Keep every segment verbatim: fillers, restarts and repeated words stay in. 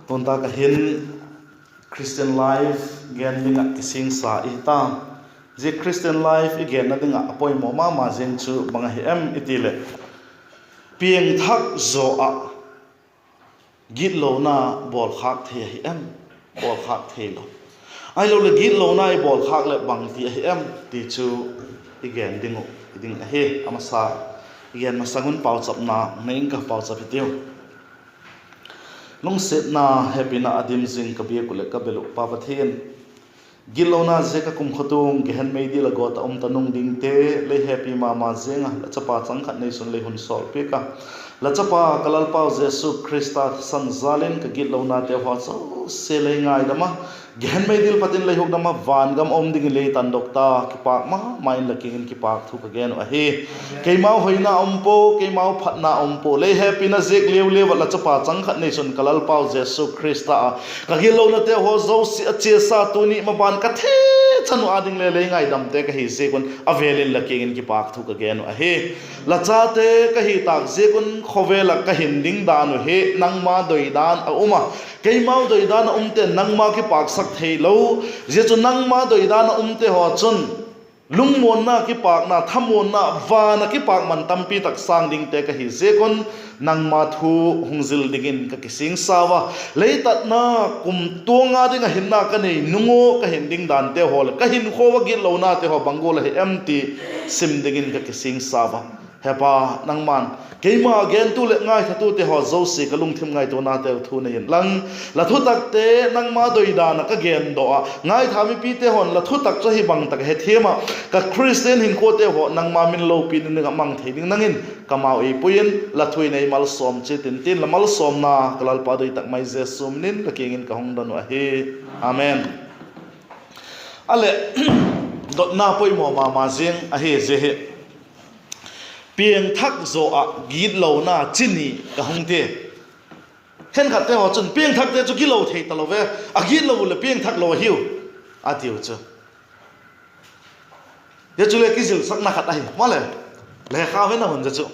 Tuntâk ah hin Christian life gen ding ah kisingsa i hi ta. Zia Christian life i genna ding ah a poimaw ma ma ziang chu bang ahi em i ti leh, piangthak zaw ah gitlona bawlkhâk thei ahi em, bawlkhâk theilo? Ahiloleh gitlona i bawlkhâk leh bangti ahi em ti chu i gen ding uh i ding ahi. A masa, i gen masang un pauchapna nei ing ka, pauchap hitiu. Lungsiatna, hepina a dim zing ka biak uh leh ka bel uh Pa Pathian, gitlona ziak ah kumtuang gehen mei dil ah gawt ah um ta nung dingte lei hepi ma ma ziang a, la chapa chang khat neisun lei hun sawlpiak a, la chapa ka Lalpau Jesu Khrista thisan jal in ka gitlonate haw zosia lei ngaidam a, gehen mei dil pat in lei hukdam a, van gam ah um dingin lei tandok ta, kipâk ma ma in la kiang in kipâk thu ka gen uh ahi. Keimau hoina um pua, keimau phatna um pua, lei hepina ziak leu leu ah la chapa chang khat neisun ka Lalpau Jesu Khrista ah ka gitlonate haw zosia a chiasa tuni maban ka thechan uh â ding le lei ngaidamte ka hi ziak un a vêl in la kiang in kipâk thu ka gen uh ahi. La chate ka hi tâk ziak un khawvel ah ka hin ding dan uh hi nangma doidan a um a, keimau doidan a umte'n nangma kipâksak theilo. Zia chu nangma doidan a umte haw chun lungmuanna, kipâkna, thamuanna, van ah kipâkman tampi tak sâng dingte ka hi ziak un nangma thu hung zil dingin ka kisingsa ua, lei tatna kumtuang â ding ah hinna ka nei nung ua ka hin ding dante haw leh ka hinkhua ah gitlonate haw bang gual ahi em ti sim dingin ka kisingsa ua. He Pa, nangma'n keima gentu leh ngaithatute haw zosia ka lungthim ngaituanateu thu nei inlang, la thutakte nangma doidan ah ka gen daw ah, ngaitha mipite haw'n la thutak chu ahi bang tak hethiam ah, ka Khristian hinkhuate haw nangma min lopi ding ah mang thei ding nang in kamau ei pui in, la thu in ei malsawm chiat intin, la malsawmna ka Lalpa doi tak mai Jesu min in la kiang in ka hung don uh ahi. Amen. A leh, dotna poimaw ma ma zing ahi zia hi. Piangthak zaw ah gitlona chi ni ka hung ti. Khenkhatte haw chun piangthakte chu gitlo thei talo ve, a gitlo uh leh piangthak lo ahiu, a tiu chu. Zia chu le kizilsakna khat ahi maw le, lekha hena hun zia chu.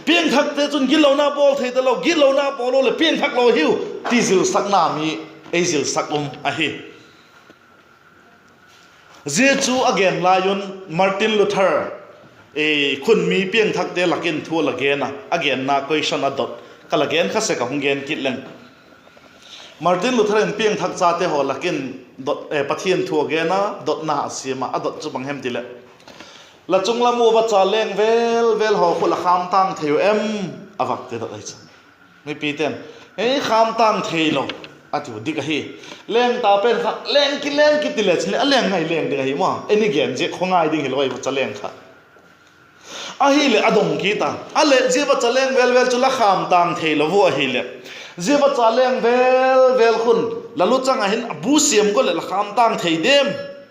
Piangthakte chun gitlona bawl thei talo, gitlona bawl lo leh piangthak lo ahiu, ti zilsakna mi ei zilsak um ahi. Zia chu a gen lai un Martin Luther khun mi piangthakte lak in thu a la gen a, a genna question a dot ka la gen kha sek a, hung gen kit leng. Martin Luther in piangthak chate haw lak in Pathian thu a gen a, dotna a siam a, a dot chu bang hem ti leh, la chung lam ua vacha leng vel vel haw khu la khâm tâng thei uh em? a vak ti dot ahi chu. Mipite'n, ei, khâm tâng theilo, a tiu dik ahi. Leng ta pen kha leng ki leng ki ti le chin leh a leng ngai leng ding ahi maw, ei ni gen ziak khaw ngai ding hilo ahi vacha leng kha. Ahileh a dong kit a, a leh zia vacha leng vel vel chu la khâm tâng theilo uh ahileh, zia vacha leng vel vel khun la luchang ah hin a bu siam gual leh la khâm tâng thei diam?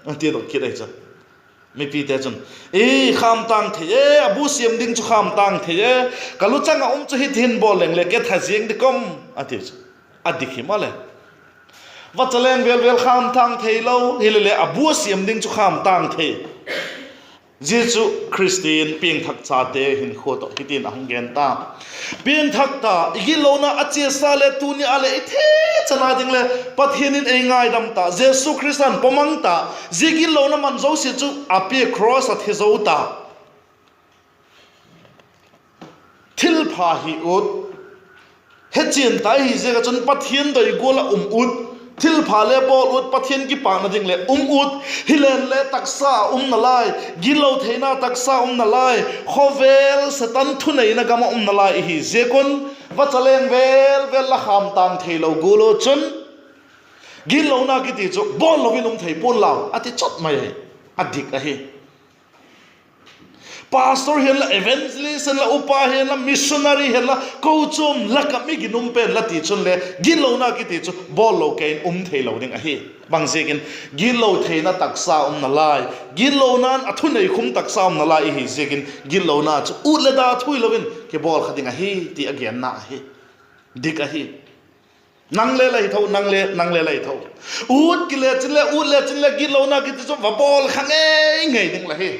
a ti dot kit ahi chu. Mipite chun, ei, khâm tâng thei e, a bu siam ding chu khâm tâng thei e, ka luchang ah um chu hiti hin bawl leng le ke tha ziang dik um, a ti chu. A dik hi maw le. Vacha leng vel vel khâm tâng theilo, hileleh a bu a siam ding chu khâm tâng thei. Zia chu Khristian piangthak chate hinkhua tawh hitin a hung gen ta. Piangthak ta, i gitlona a chiasa le tuni a leh i thechan a ding le Pathian in ei ngaidam ta, Jesu Khrista'n pawmang ta, zia gitlona man zosia chu a pia cross ah thi zo ta. Thilpha hi ut, hechian ta ahi ziak ah chun Pathian doi gual ah um ut, thilpha le bawl ut, Pathian kipâkna ding leh um ut, hilen le taksa ah um nalai, gitlo theina taksa ah um nalai, khawvel Setan thuneina gam ah um nalai i hi ziak un, vacha leng vel vel la khâm tâng theilo gual u chun, gitlona kiti chu bawl lo in um thei pua'n lau, a ti chot mai ahi. A dik ahi. Pastor hian la, evangelist hian la, upa hian la, missionary hian la, kochuam lak ah mi ginum pen la ti chun le gitlona kiti chu bawl lo kei in um theilo ding ahi. Bang ziakin? Gitlo theina taksa um nalai, gitlona'n a thunei khum taksa um nalai i hi ziakin gitlona chu ut le da thui lo in kibawl kha ding ahi ti a genna ahi. Dik ahi. Nang le la hi tho, nang le, nang le la hi tho. Ut kile chin le, ut le chin le gitlona kiti chu va bawl kha ngei ngei ding la hi.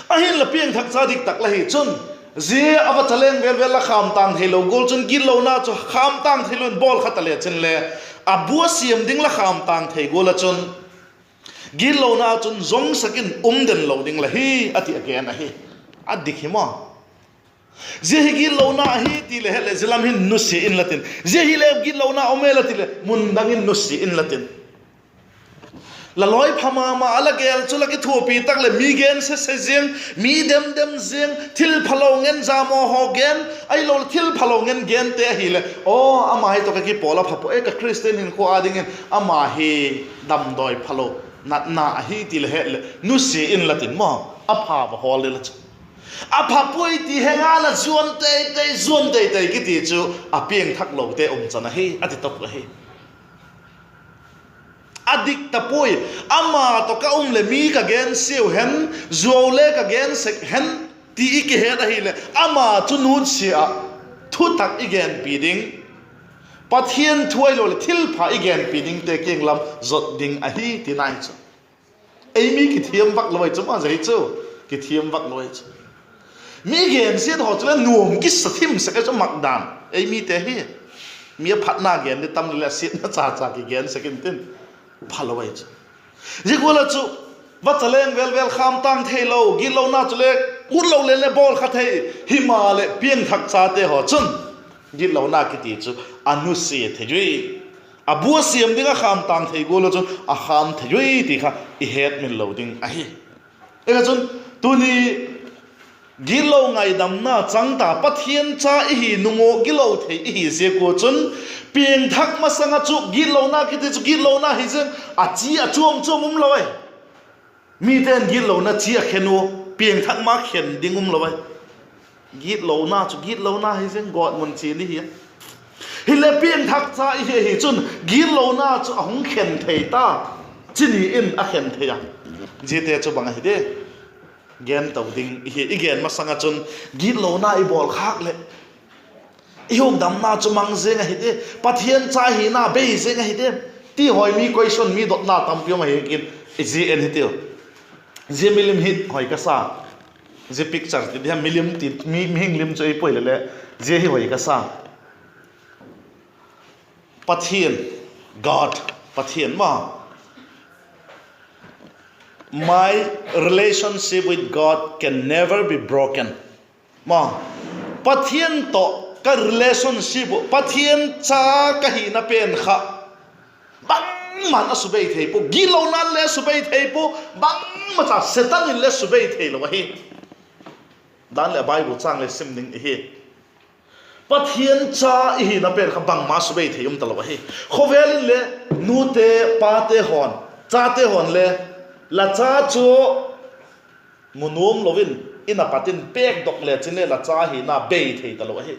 Ahinla piangthak cha dik tak la hi chun, Zia a vacha leng vêl vêl la khâmtâng theilo gual chun gitlona chu khâmtâng theilo in bawl kha ta le chin le, a bua siam ding la khâmtâng thei gual ah chun gitlona chun zongsak in um den lo ding la hi, a ti a gen ahi. A dik hi maw? Zia hi gitlona ahi ti le het leh zia lam hin nusia inla tin, zia hi le gitlona um e la ti leh mun dang in nusia inla tin. La lawi pha ma ma a la gel chu la kithuapi tak leh mi gense se ziang, mi dem dem ziang, thil phalo ngen, jamaw haw gen, ahiloleh thil phalo ngen gente ahileh, aw, ama hi tawh ka kipawl a pha puai, ka Khristian hinkhua â dingin ama hi damdawi phalo natna ahi ti la het leh nusia inla tin maw, a pha va hawl inla chu. A pha puai ti he ngal a zuan tei tei, zuan tei tei kiti chu a piangthak lote um chan ahi, a ti tawp ahi. A dik ta puai, ama tawh ka um leh mi ka gensiau hen, zuau le ka gen sek hen, ti i kihet ahileh, ama chu nutsia ah thutak i genpi ding, Pathian thu ahiloleh thilpha i genpi dingte kiang lam zot ding ahi ti nai chu. Ei mi kithiam vak lo ai chu ma zia hi chu, kithiam vak lo ai chu. Mi gensiat haw chu le nuam kisa thim sek ai chu mak dan. Ei mite hi mi a phatna gen di tam le a siatna cha cha kigen sek intin, phalo ai chu. Zia gual ah chu vacha leng vêl vêl khâmtâng theilo, gitlona chu le ut lo le le bawl kha thei, himaleh piangthak chate haw chun gitlona kiti chu a nusia thei ui, a bua siam ding a khâmtâng thei gual ah chun a khâm thei ui ti kha i hetmil lo ding ahi. Zia kha chun tuni gitlo ngaidamna chang ta, Pathian cha i hi nung ua gilo thei i hi ziak ua chun piangthak masang ah chu gitlona kiti chu gitlona hi ziang a chi a chuam chuam um lo ai. Mite'n gitlona chi a khen ua, piangthak ma khen ding um lo ai. Gitlona chu gitlona hi ziang, gawtmun chi ni hi a. Hile piangthak cha i hi ahi chun gitlona chu a hung khen thei ta, chi ni in a khen thei a. Ziate chu bang ahi di? Gen to ding i hi, i gen masang ah chun gitlona i bawl khâk leh i hukdamna chu mang zing ahi di, Pathian cha hina bei zing ahi di, ti hawi mi question, mi dotna tampi um ahi kin, zia en hitiu. Zia milim hi hoi ka sa. Zia picture ti dia milim ti, mi, mihing lim chu ei pui le le, zia hi hoi ka sa. Pathian, God, Pathian ma. My relationship with God can never be broken. Ma, Pathian tawh ka relationship uh, Pathian cha ka hina pen kha bangma'n a subei thei pua, gitlona le subei thei pua, bangma cha Setan in le subei theilo ahi. Dan leh a Bible châng le sim ding i hi. Pathian cha i hina pen kha bangma subei thei um talo ahi. Khawvel in le nute, pate hawn, chate hawn le la cha chu mu nuam lo in, in a pat in pêkdok le chin le la cha hina bei thei talo ahi.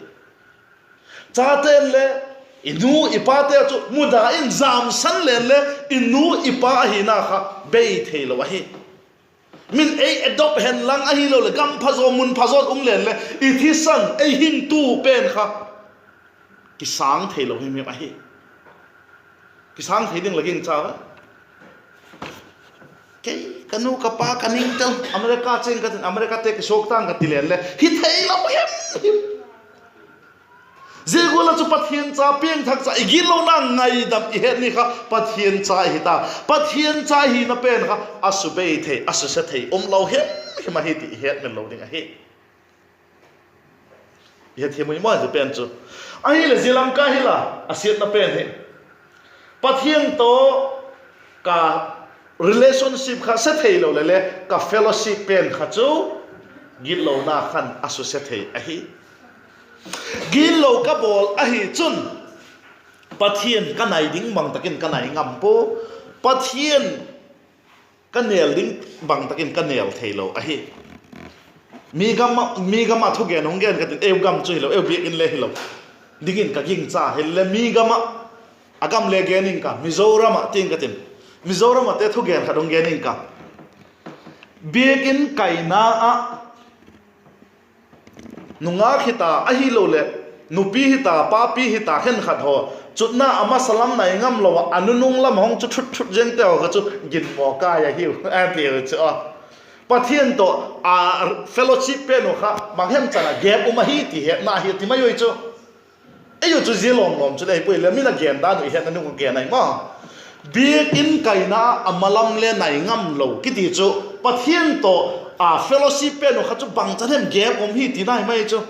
Chate'n le i nu i pate chu muda in jamsan len le i nu i pa ahina kha bei theilo ahi. Min ei adopt hen lang ahiloleh gam phazaw mun phazaw in um len le i thisan ei hingtu pen kha kisâng theilo him him ahi. Kisâng thei ding la gingcha a? Kei, ka nu ka pa, ka ningtel America chêng ka tin, Americate kisuak tâng ka ti len le hi theilo him him. Zia gual ah chu Pathian cha, piangthak cha, i gitlona ngaidam i het ni kha Pathian cha i hi ta. Pathian cha i hina pen kha a subei thei, a suse thei um lo him him ahi ti i hetmil lo ding ahi. I hethiam ui maw zia pen chu? Ahileh zia lam ka hil a, a siatna pen hi, Pathian tawh ka relationship kha se theilo le le ka fellowship pen kha chu gitlona khan a suse thei ahi. Gitlo ka bawl ahi chun Pathian ka nai ding bang tak in ka nai ngam pua. Pathian ka nêl ding bang tak in ka nêl theilo ahi. Mi gam ah, mi gam ah thugen hung gen ka tin, eu gam chu hilo, eu biak in le hilo dingin ka gingcha, hile mi gam ah, a gam le gen ing ka, Mizoram ah tiang ka tin, Mizoram ahte thugen khat hung gen ing ka. Biak in kaina ah nungak hita ahiloleh nupi hita, papi hita khenkhat haw chutna a masa lam nai ngam lo ah a nunung lam hung chu thut thut ziangte haw kha chu ginmaw kai ahiu a tiu chu a. Pathian tawh a fellowship pen uh kha bang hem chan a gap um ahi ti hetna ahi ti mai ui chu. Ei u chu zia lawm lawm chu le hi puai le, min a gen dan uh i hetna ding uh gen ahi maw. Biakin kaina a malam le nai ngam lo kiti chu, Pathian tawh a fellowship pen uh kha chu bang chan hem gap um hi tina hi mai chu.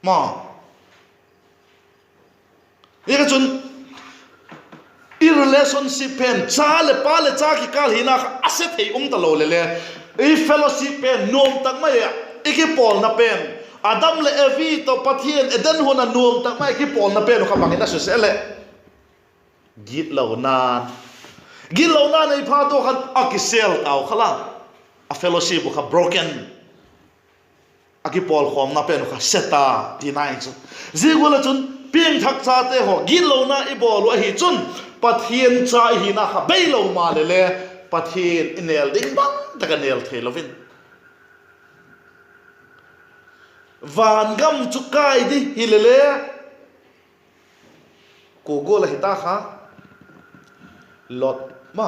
Maw. Zia kha chun i relationship pen cha leh pa leh cha kikâl hina kha a se thei um talo leh le, i fellowship pen nuam tak mai ah, i kipawlna pen, Adam leh Evi tawh Pathian Eden hun a nuam tak mai kipawlna pen uh kha bang in a suse leh, gitlona, gitlona nei phat ua khan a kisel tau kha la, a fellowship uh kha broken. A kipawlkhawmna pen uh kha se ta, tina hi chu. Zia gual ah chun piangthak chate haw gitlona i bawl uh ahi chun, Pathian cha i hina kha beilo maleh le, Pathian i nêl ding bang tak a nêl theilo in, vangam chu kai di hileh le, kua gual ahi ta kha, Lot ma,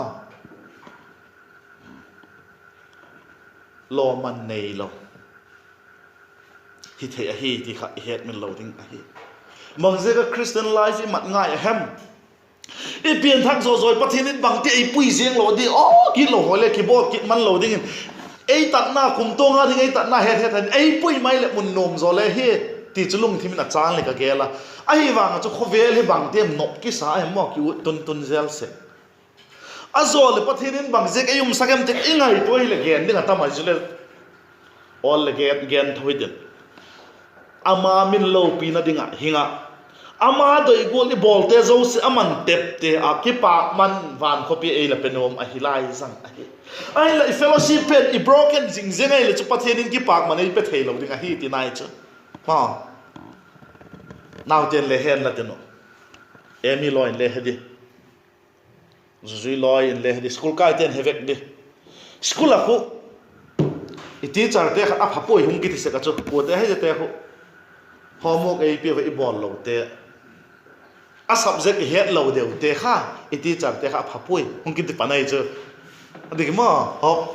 lawman neilo hi thei ahi ti kha i hetmil lo ding ahi. Bangziak a Christian life i mat ngai a hem? I pianthak zaw zaw Pathian in bangti ei pui ziang lo di aw, gitlo haw le kibawl kit man lo dingin, ei tatna kumtuang a ding ei tatna het het in ei pui mai leh mun nuam zaw le hi, ti chu lungthim in a châng leh ka gel a. Ahivang a chu khawvel hi bangtiam nop kisa em maw, kiut tun tun zel sek. A zaw leh Pathian in bangziak ei umsak em ti i ngaitua hileh gen ding a tam ahi chu le, awl leh gen, gen tho hitin. Ama min lopina ding ah hing ah, ama doi gual i bawlte zosia a man tepte ah kipâkman van khawpi ei la pe nuam ahi lai zang ahi. Ahinla i fellowship pen i broken zing ziang ahileh chu Pathian in kipâkman ei pe theilo ding ahi ti nai chu. Naute'n le hen la tin uh. Emi law in le he di. Zuzui law in le he di, school kaite'n he vek di. School ah khu i teacherte khat a pha puai hung kiti sek ah chu, kuate hei zate khu, homework ei pia va i bawl lote, a subject i het lo deute kha, i teacherte kha a pha puai hung kiti pan ahi chu. A dik maw?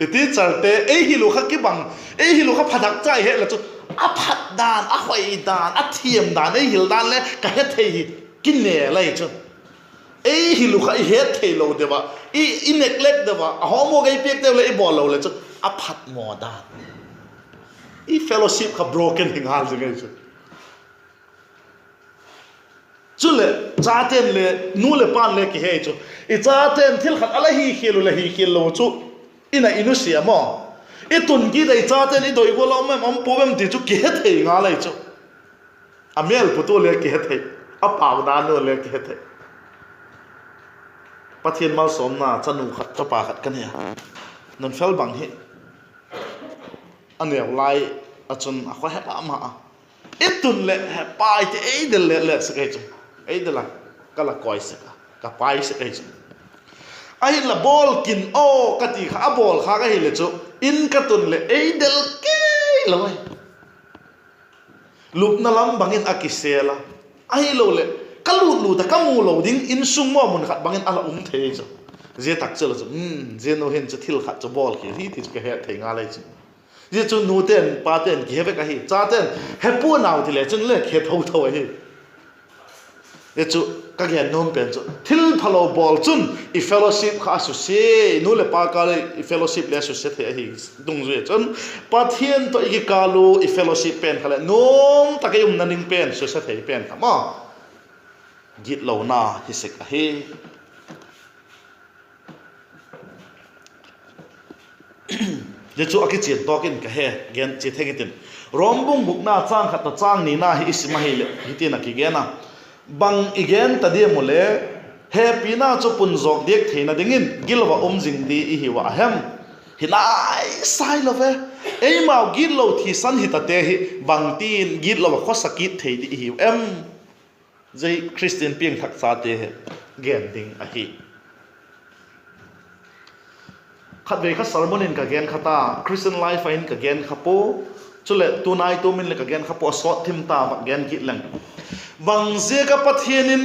I teacherte ei hil uh kha kibang, ei hil uh kha phadak cha i het le chu, a phat dan, a hoi dan, a thiam dan, ei hil dan le ka he thei hi kinel ahi chu. Ei hil uh kha i het theilo deu ah, i, i neglect deu ah, a homework ei piak deu leh i bawl lo le chu, a phat maw dan, i fellowship kha broken hi ngal zing ahi chu. Chuleh, chate'n le, nu leh pa'n le kihe chu, i chate'n thil khat a la hikhial uh leh hikhial lo chu, in a i nusia maw? I tun kit a i chate'n i doi gual a um em, um pua em ti chu kihe thei ngal ahi chu. A mêl putu le kihe thei, a pau dan u le kihe thei. Pathian malsawmna chanu khat, chapa khat ka nei a, nun fel bang hi, a neu lai ah chun a khaw he ma ma a. I tun leh he pai ti ei del let let sek ahi chu. Ei del a, ka la koi sek a, ka pai sek ahi chu. Ahinla bawl kin aw ka ti kha a bawl khâk ahileh chu, in ka tun leh ei del kei lo ahi. Lupna lam bang in a kisel a, ahiloleh ka lût lût a ka mu lo ding insung maw mun khat bang in a la um thei chu. Zia tak chu la chu, zia nu hin chu thil khat chu bawl khial hi ti chu ka het thei ngal ahi chu. Zia chu nute'n pate'n kihe vek ahi, chate'n he pua nau ti le chun le kihe tho tho ahi. Zia chu ka gen nuam pen chu thil phalo bawl chun i fellowship kha a susia, nu leh pa kâl i fellowship le a susia thei ahi. Dungzui ah chun Pathian tawh i kikâl u i fellowship pen kha leh nuam tak i umna ding pen susia thei pen kha maw, gitlona hi sek ahi. Zia chu a kichian tawk in ka he, gen chia theng hitin. Rom bung gukna châng khat tawh châng nina hi i sim ahileh hitin a kigen a: Bang i gen ta diam u le, hepina chu pun zawk diak theina dingin gilo ah um zing di i hiu a hem? Hi nai sai lo ve. Eimau gitlo thisan hitate hi bangtin gitlo ah khawsa kit thei di i hiu em? Zia Christian piangthak chate hi gen ding ahi. Khatvei kha sermon in ka gen kha ta, Christian life ah in ka gen kha pua, chuleh tunai tuam in le ka gen kha pua, a sawt thim ta vak gen kit leng. Bangziak ah Pathian in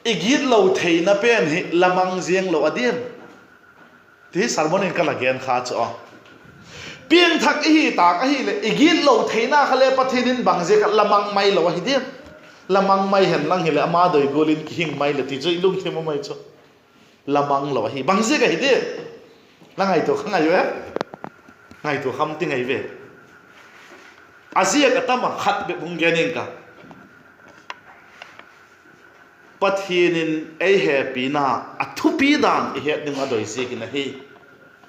i gitlo theina pen hi la mang ziang lo a diam, ti sermon in ka la gen kha chu a. Piangthak i hi tâk ahileh i gitlo theina kha le Pathian in bangziak ah la mang mai lo ahi diam? La mang mai hen lang hileh ama doi gual in kihing mai leh ti chu i lungthim a mai chu. La mang lo ahi. Bangziak ahi diam? La ngaitua kha ngai ve. Ngaitua kham ti ngai ve. A ziak a tam a, khat bep hung gen ing ka. Pathian in ei hepina a thupi dan i het ding a doi ziakin ahi,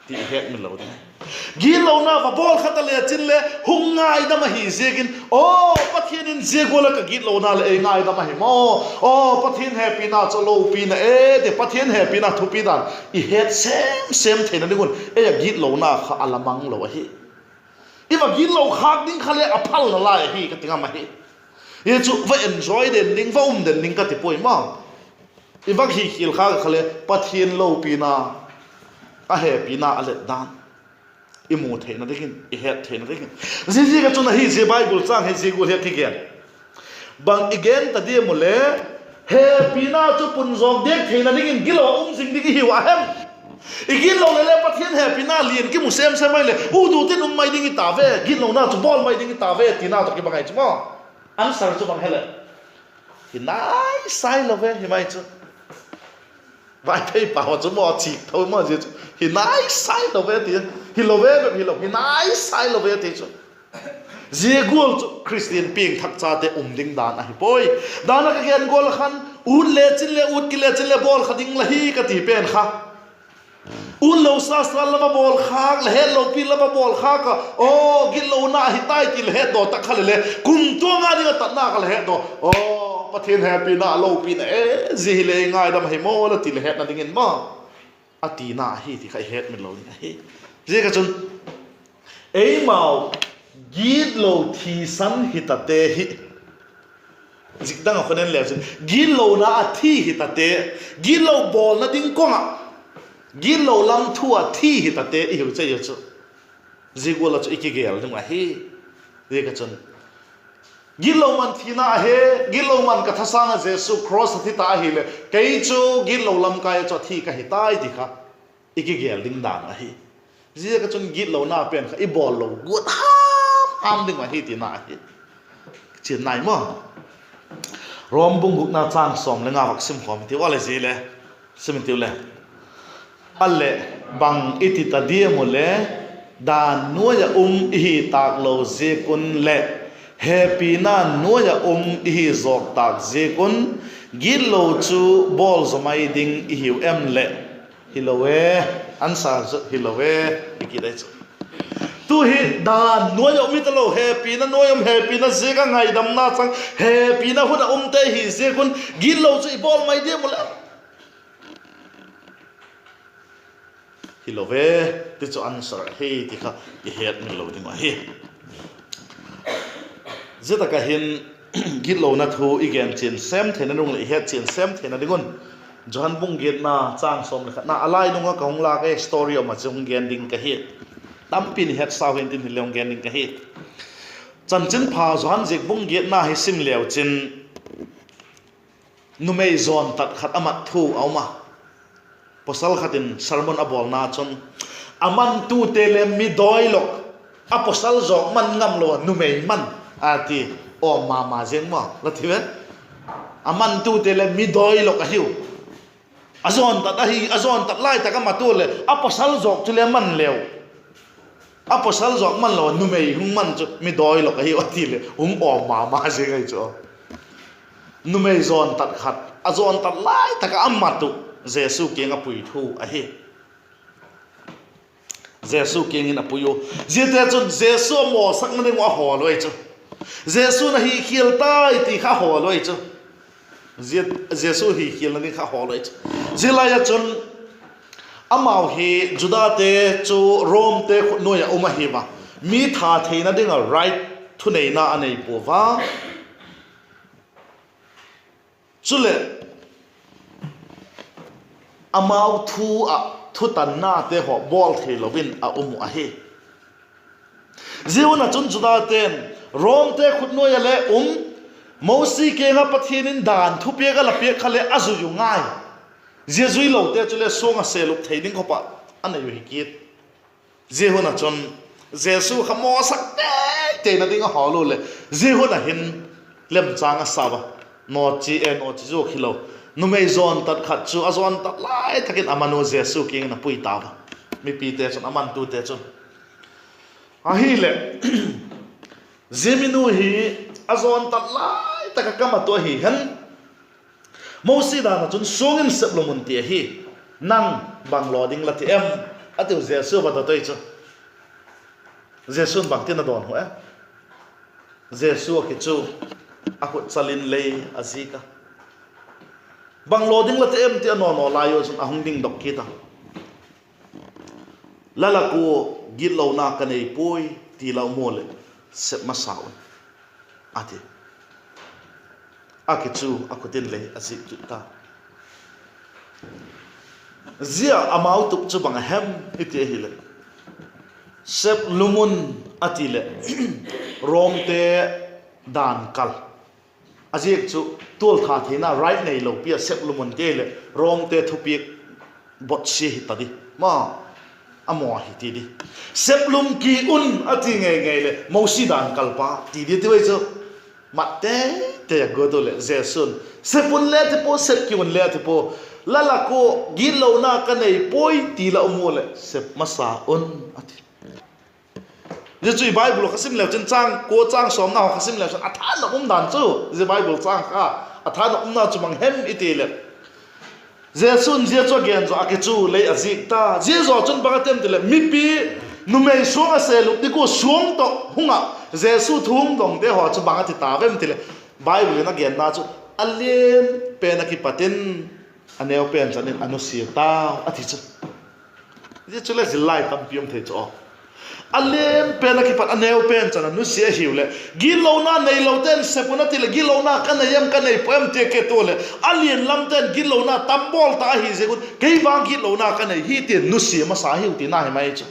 ti i hetmil lo ding. Gitlona va bawl kha ta lechin le hung ngaidam ahi ziakin, aw, Pathian in zia gual ah ka gitlona leh ei ngaidam ahi maw? Aw, Pathian hepina chu lopina e, ti Pathian hepina thupi dan i het sêm sêm theina ding un ei a gitlona kha a la mang lo ahi. I va gitlo khâk ding kha le a phal nalai ahi ka ti ngam ahi. Hi chu va enjoy den ding, va um den ding ka ti puai maw. I va hi khial khâk kha le Pathian lopina, a hepina a let dan i mu theina dingin, i het theina dingin. Ziaziak ah chun ahi zia Bible châng hi zia gual hi a kigen. Bang i gen ta diam u le, hepina chu pun zawk diak theina dingin gilo a um zing ding i hiu a hem? I gitlo leh le Pathian hepina lian kimu sêm sêm mai leh, u du tin um mai ding i ta ve, gitlona chu bawl mai ding i ta ve tina tawh kibang ahi chu maw. Answer chu bang hileh, hi nai sai lo ve hi mai chu. Vaiphei pau chu maw, chik tho maw zia chu, hi nai sai lo ve ti. Hilo ve bep hilo, hi nai sai lo ve ti chu. Zia gual chu Khristian piangthak chate um ding dan ahi puai. Dan ah ka gen gual ah khan, ut lechin le ut kilechin le bawl kha ding la hi ka ti pen kha, ut lo sa sa la va bawl khâk, la het lopi la va bawl khâk a, aw, gitlona ahi tai ti la hetdaw tak kha leh le, kumtuang a ding a tatna kha la hetdaw, aw, Pathian hepina a lopina e, zia hi le ei ngaidam ahi maw la ti la hetna dingin maw, a tina ahi ti kha i hetmil lo ding ahi. Ziak ah chun eimau gitlo thisan hi tate hi, zik dang ah khun en leu chun, gitlona a thi hi tate, gitlo bawlna ding kawng ah, gitlo lam thu ah thi hi tate i hiu chei a chu, zia gual ah chu i kigel ding ahi. Ziak ah chun gitlo man thina ahi, gitlo man ka thasâng ah Jesu cross a thi ta ahileh kei chu gitlo lamkai ah chu a thi ka hi tai ti kha i kigel ding dan ahi. Ziak ah chun gitlona pen kha i bawl lo guat ham ham ding ahi tina ahi. Chian nai maw. Rom bung gukna châng sawm le nga vak sim khawm tiu a le zia le, sim tiu le. A leh, bang i ti ta diam u le, dan nuai ah um i hi tâk lo ziak un leh, hepina nuai ah um i hi zawk tâk ziak un, gitlo chu bawl zaw mai ding i hiu em leh? Hilo e, answer chu hilo e, i kit ai chu. Tu hi dan nuai ah um i ta lo, hepina nuai um, hepina ziak a ngaidamna chang, hepina hun ah umte hi ziak un gitlo chu i bawl mai diam u le? Hilo ve, ti chu answer ahi ti kha i hetmil lo ding ahi. Zia tak ah hin gitlona thu i gen chian sêm theina ding leh i het chian sêm theina ding un, Johan bung giatna châng sawm le khatna a lainung ah ka hung lâk e, story um ah chu hung gen ding ka hi. Tampi'n i het sau hintin hile hung gen ding ka hi. Chanchinpha Johan ziak bung giatna hi sim leu chin, numei zawntat khat a mat thu a um a. Pawsal khat in sermon a bawlna chun, a mantute le mi dawilok, a pawsal zawk man ngamlo a numei man, a ti. Awm ma ma ziang maw, la ti ve. A mantute le mi dawilok ahiu. A zawntat ahi, a zawntat lai tak a mat ua leh a pawsal zawk chu le man leu, a pawsal zawk man lo a numei hung man chu mi dawilok ahiu a ti leh hung awm ma ma ziang ahi chu. Numei zawntat khat a zawntat lai tak ah a mat uh Jesu kiang a pui thu ahi. Jesu kiang in a pui u. Ziate chun Jesu a mawsakna ding uh a hawl u ahi chu. Jesu'n a hikhial tai ti kha hawl u ahi chu. Jesu hikhialna ding kha hawl u ahi chu. Zia lai ah chun amau hi Judate chu Romte khut nuai ah um ahi va, mi that theina ding ah right thuneina a nei pua va. Chuleh amau thu ah thutannate haw bawl theilo in a um uh ahi. Zia hun ah chun Judate'n Romte khut nuai ah le um, Mosi kiang ah Pathian in dan thupiak a la piak kha leh a zui u ngai. Zia zuilote chule suang ah selup thei ding khawp ah a nei u hi kit. Zia hun ah chun Jesu kha mawsak teiteina ding a hawl u leh, zia hun ah hin lemchâng a sa ua. Nawchi e, nawchi zuak hilo. Numei jawntat khat chu a jawntat lai tak in a manu Jesu kiang in a pui tau a. Mipite chun, a mantute chun, ahileh, zia minu hi a jawntat lai tak ah ka mat u ahi hen. Mosi dan ah chun suang in sep lum un ti ahi. Nang bang law ding la ti em? a tiu Jesu va dot ui chu. Jesu'n bangtin a dawnhu e? Jesu a kichu, a khutchal in lei a zik a. Bang law ding la ti em ti a nawnaw lai u chun a hung dingdok kit a. La lak ua gitlona ka nei puai ti la um u leh, sep masa un, a ti. A kichu a khut in lei a zik kit ta. Zia amau tup chu bang a hem i ti ahileh, sep lum un a ti leh, Romte dan kal. A ziak chu tualtha theina right neilo pi a sep lum un ti leh Romte thupiak botsia hi ta di. Ma, a maw hi ti di. Sep lum ki un a ti ngei ngei leh Mosi dan kalpa ti di ti ui chu. Mat teitei a guat u leh Jesu'n, sep un le ti pua, sep ki un le ti pua. La lak ua gitlona ka nei puai ti la um u leh sep masa un, a ti. Zia chu i Bible kha sim leu chun, châng kua châng sawmna haw kha sim leu chun a thanop um dan chu, zia Bible châng kha a thanop umna chu bang hem i ti leh, Jesu'n zia chu a gen zaw a, kichu lei a zik ta. Zia zaw chun bang a tem ti leh, mipi numei suang a se lup ding ua suang tawh hung ah Jesu thu hung dongte haw chu bang a ti ta vem ti leh, Bible in a genna chu, a lian pen a kipat in a neu pen chan in a nusia tau a ti chu. Zia chu le zillai tampi um thei chu aw. A lian pen a kipat a neu pen chan a nusia ahiu leh, gitlona neilote'n sep un a ti leh, gitlona ka nei em, ka nei pua em ti a ke tua leh, a lian lamte'n gitlona tam bawl ta ahi ziak un, kei vang gitlona ka nei hi ti nusia masa ahiu tina hi mai chu.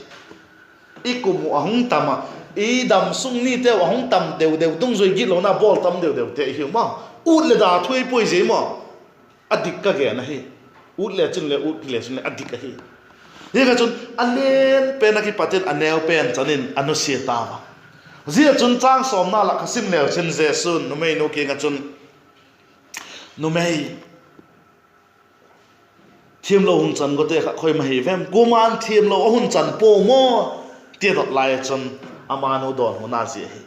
I kum uh a hung tam ah, i dam sung niteu a hung tam deu deu dungzui gitlona bawl tam deu deute ahiu maw. Ut leh da thu ei puai zia maw. A dik ka gen ahi. Ut le chun le, ut le chun le a dik ahi. Hi kha chun a lian pen a kipat in a neu pen chan in a nusia tau a. Zia chun châng sawmna lak kha sim leu chun Jesu'n numeinu kiang ah chun, Numei, thiamlo hung chan gote kha khoi ma hi vem? Kuama'n thiamlo a hun chan pua maw? ti a dot lai ah chun, amanu dawnhuna zia hi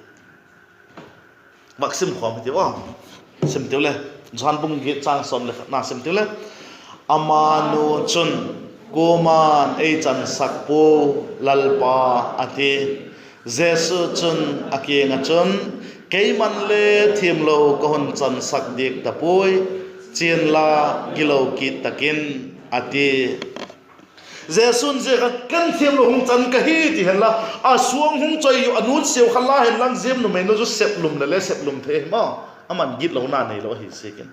vak sim khawm hitiu a. Sim tiu le, Johan bung giat châng sawm le khatna sim tiu le, amanu chun, Kuama'n ei chansak pua, Lalpa, a ti. Jesu chun a kiang ah chun, Keima'n le thiamlo ka hun chansak diak ta puai, chianla gilo kit tak in, a ti. Jesu'n zia khan, Ken thiamlo hung chan ka hi, ti henla, a suang hung choi u, a nutsia u kha la henlang, zia numeinu chu sep lum le le sep lum thei hi maw. Ama'n gitlona neilo ahi ziakin.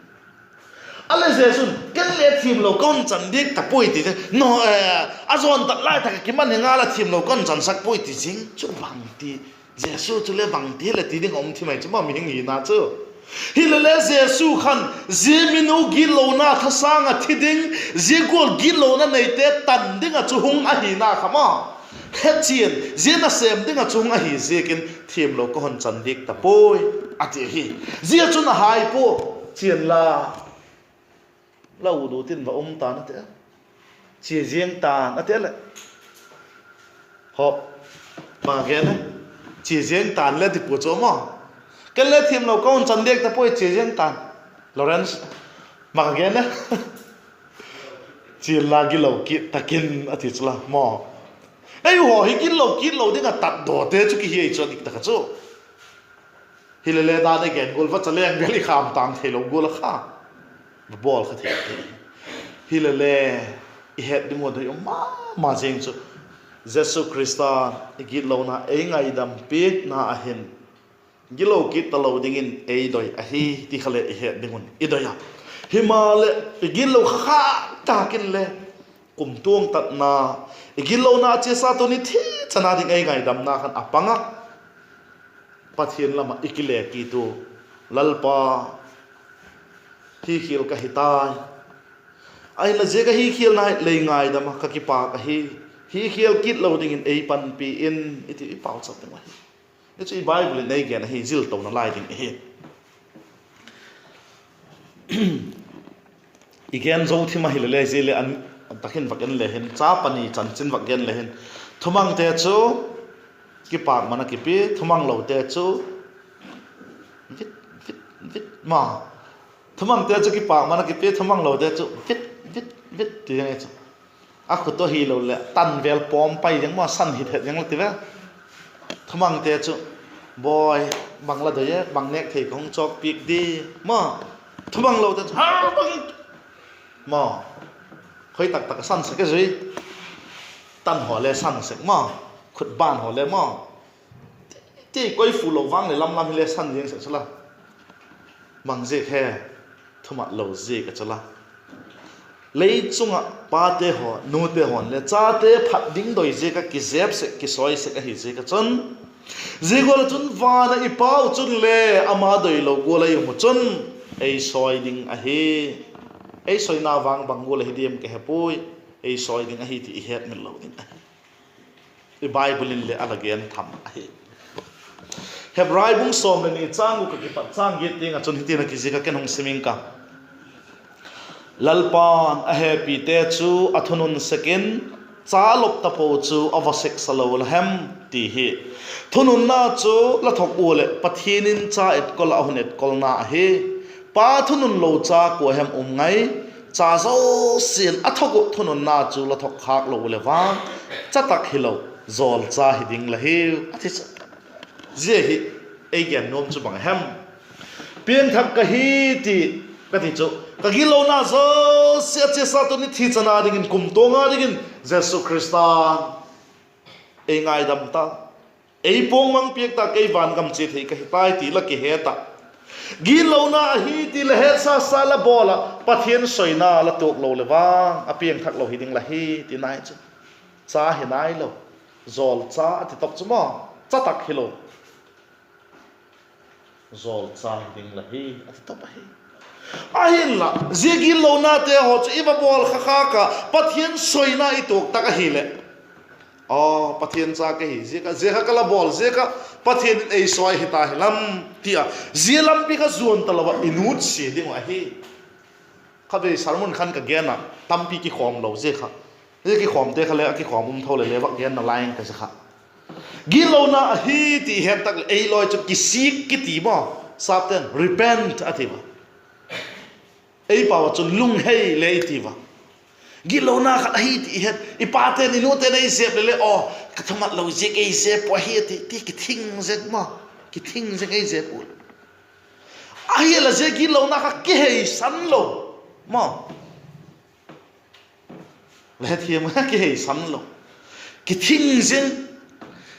A le Jesu'n, Ken le thiamlo ka hun chan diak ta puai, ti, a jawntat lai tak ah kiman hi ngal a, thiamlo ka hun chansak puai, ti zing chu bangti, Jesu chu le bangti le ti ding a um thim ai chu maw, mihing hina chu. Hilele Jesu khan zia minu gitlona thasâng ah thi ding, zia gual gitlona neite tan ding ah chu hung ahina kha maw, hechian zia nasêm ding ah chu hung ahi ziakin thiamlo ka hun chan diak ta puai, a ti ahi. Zia chun a hai pua, chianla, la ut ut in va um ta'n a ti a, chia ziang ta'n a ti leh, haw, bang a gen e? Chia ziang ta'n le ti pua chu maw. Ken le thiamlo ka hun chan diak ta puai, chia ziang ta'n. Lawrence, bang a gen e? Chianla gilo kit tak in a ti chu la maw. Eihaw hi gilo kit lo ding ah tatdawte chu kihi ei chu a dik tak ah chu. Hilele dan a gen gual va chaleng vel i kham tang theilo gual a kha, va bawl kha thei thei. Hilele i het ding uh doi um ma ma zing chu, Jesu Khrista'n i gitlona ei ngaidam piakna a hin gilo kit talo dingin ei doi ahi ti kha le i het ding un i doi a. Himaleh i gitlo kha kha tak in le, kumtuang tatna, i gitlona chiasa tuni thi chana ding ei ngaidamna khan a pang a, Pathian lam ah i kile kit u, Lalpa, hi khial ka hi tai, ahinla zia ka hi khialna hi lei ngaidam ah ka kipâk ahi, hi khial kit lo dingin ei panpi in i ti i pauchap ding ahi. Hi chu i Bible in ei gen ahi, zil tona lai ding ahi. I gen zo thim ahile le zia le an tak in vak en le hin, cha pani chanchin vak gen le hin, thumangte chu kipâkman a kipia, thumanglote chu vit vit vit ma. Thumangte chu kipâkman a kipia, thumanglote chu vit vit vit ti ding ahi chu. A khut tawh hilo leh tan vêl pawm pai ding maw, san hi thet ding la ti ve. Thumangte chu, bawi, bang la doi e, bang nêk thei ka hung chawkpiak di, maw. Thumanglote chu, ha bang, maw. Khoi tak tak a san sek e zui. Tan haw le san sek maw, khut ban haw le maw. Ti koi fu lo vang leh lam lam hile san ziang sek chu la. Bang ziak he, thumat lo ziak a chu la. Lei chung ah pate haw, nute haw'n le chate phat ding doi ziak ah kizep sek, kisawi sek ahi ziak ah chun, zia gual ah chun van ah i Pau chun le ama doilo gual a i um uh chun ei sawi ding ahi. Ei sawina vang bang gual ahi diam ka he puai, ei sawi ding ahi ti i hetmil lo ding ahi. I Bible in le a la gen tham ahi. Hebrai bung sawm leh ni châng guk ah kipat châng giat tiang ah chun hitin a kizik a, ken hung sim ing ka. Lalpa'n a hepite chu a thunun sek in, cha lop tapo chu a va seksa lo la hem, ti hi. Thununna chu la thok ua leh Pathian in cha etkol ah a hun etkolna ahi. Pa thunun lo cha kua hem um ngai? Cha zosia'n a thok uh thununna chu la thok khâk lo u leh vang, cha tak hilo, jawlcha hi ding la hiu, a ti chu. Zia hi ei gen nuam chu bang a hem? Piangthak ka hi ti ka ti chu, ka gitlona zosia a chiasa tuni thi chan a dingin, kumtuang a dingin Jesu Khrista'n ei ngaidam ta, ei puangmang piak ta, kei vangam chia thei ka hi tai ti la kihet ah, gitlona ahi ti la hetsa sa la bawl ah Pathian sawina la tuak lo leh vang a piangthak lo hi ding la hi ti nai chu. Cha hi nailo, jawlcha a ti top chu maw, cha tak hilo, jawlcha hi ding la hi, a ti top ahi. Ahinla zia gitlonate haw chu i va bawl kha khâk a Pathian sawina i tuak tak ahileh, aw, Pathian cha ka hi ziak ah, zia kha ka la bawl ziak ah Pathian in ei sawi hi ta hi lam, ti a, zia lampi kha zuan talo ah i nutsia ding uh ahi. Khatvei sermon khan ka gen a, tampi kikhawm lo zia kha, zia kikhawmte kha le a kikhawm um tho leh le vak genna lai ing ka zia kha. Gitlona ahi ti i het tak leh ei lawi chu kisik kiti maw, sapte'n repent a ti ua. Ei pau ah chun lunghei le i ti ua. Gitlona khat ahi ti i het, i pate'n i nute'n ei zep leh le, aw, ka thumat lo ziak ei zep uh ahi a ti, ti kithing zek maw, kithing zek ei zep u. Ahi la zia gitlona kha kiheisan lo maw, la hethiam, kiheisan lo, kithing zing.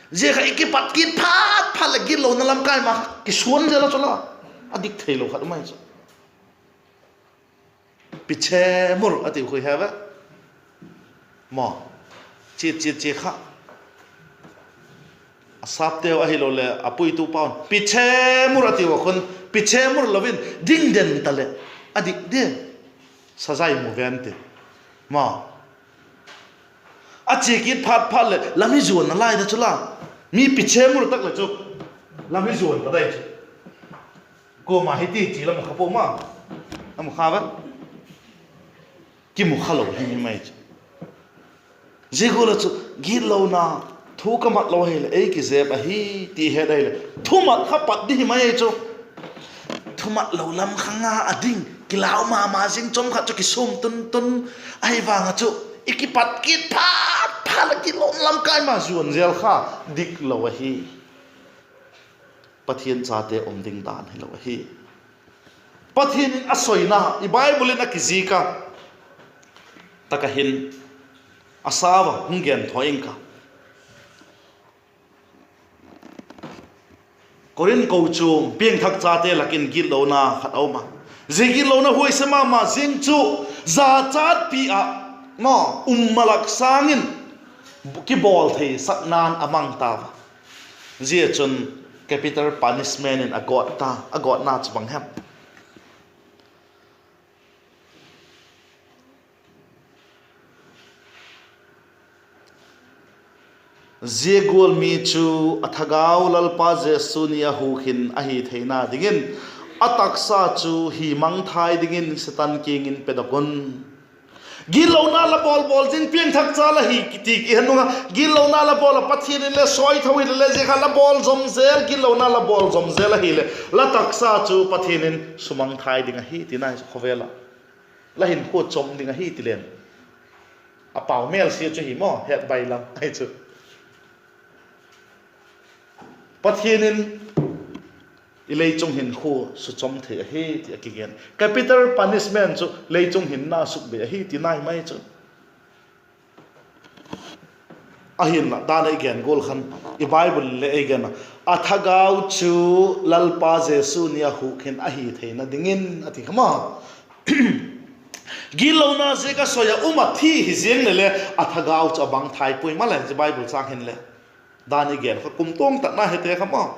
Zia kha i kipat kit phat phat leh gitlona lamkai ma kha kisuan zel a chu la, a dik theilo khat um ahi chu. Pichemur a tiu khu he ve maw, chiat chiat chia kha. A sapteu ahiloleh a puitu paun pichemur a tiu a khun, pichemur lo in ding den ta leh a dik dia, sazai mu ven ti maw. A chia kit phat phat leh lam hi zuan nalai da chu la, mi pichemur tak leh chu lam hi zuan ta dai chu. Kuama hiti chi lam kha pua ma, lam kha va kimu kha lo hi mai chu. Zia gual ah chu gitlona, thu ka mat lo ahileh ei kizep ahi ti het ahileh thumat kha pat di hi mai chu. Thumat lo lam kha nga a ding, kilau ma ma zing, chawm khat chu kisum tun tun. Ahi vang ah chu i kipat kit phat phat leh gitlona lamkai ma zuan zel kha dik lo ahi. Pathian chate um ding dan hilo ahi. Pathian in a soina i Bible in a kizik a, tak ah hin a sau a hung gen thaw ing ka. Korinth kochuam piangthak chate lak in gitlona khat a um a. Zia gitlona huaise ma ma zing chu zachatpi ah maw, um malak sâng in kibawl thei sakna'n a mang tau a. Zia chun capital punishment in a gawt ta, a gawtna chu bang hem? Zia gual mi chu a thagau Lalpa Jesu ni a huk hin ahi theina dingin, a taksa chu hi mangthai dingin Setan kiang in pedok un. Gitlona la bawl bawl zing, piangthak cha la hi ti kihen nung a, gitlona la bawl ah Pathian in le sawitho hile le, zia kha la bawl zom zel, gitlona la bawl zom zel ahileh la taksa chu Pathian in sumangthai ding ahi tina hi chu khawvel ah. La hinkhua chom ding ahi ti len. A pau mêlsia chu hi maw, het bai lam ahi chu. Pathian in i leichung hinkhua suchom thei ahi ti a kigen. Capital punishment chu leichung hinna sukbei ahi tina hi mai chu. Ahinla dan ei gen gual khan, i Bible le ei gen a, a thagau chu Lalpa Jesu ni a huk hin ahi theina dingin a ti kha maw. Gitlona ziak a soi a um a thi hi ziang leh le, a thagau chu a bang thai puai maleh, zia Bible châng hin le. Dan i gen kha kumtuang takna hete kha maw.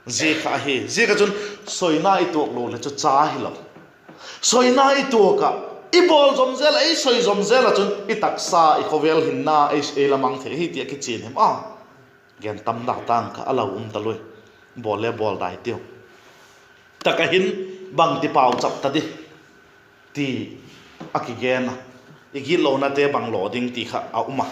Zia kha ahi, zia kha chun soina i tuak lo leh chu cha hilo. Soina i tuak ah, i bawl zom zel ah, ei soi zom zel ah chun i taksa, i khawvel hinna ei, ei la mang thei hi ti a kichian hem a. Gen tam da tang kha a lau um ta lui. Bawl le bawl dai tiu. Tak ah hin bangti pauchap ta di ti a kigen a, i gitlonate bang law ding ti kha a um a.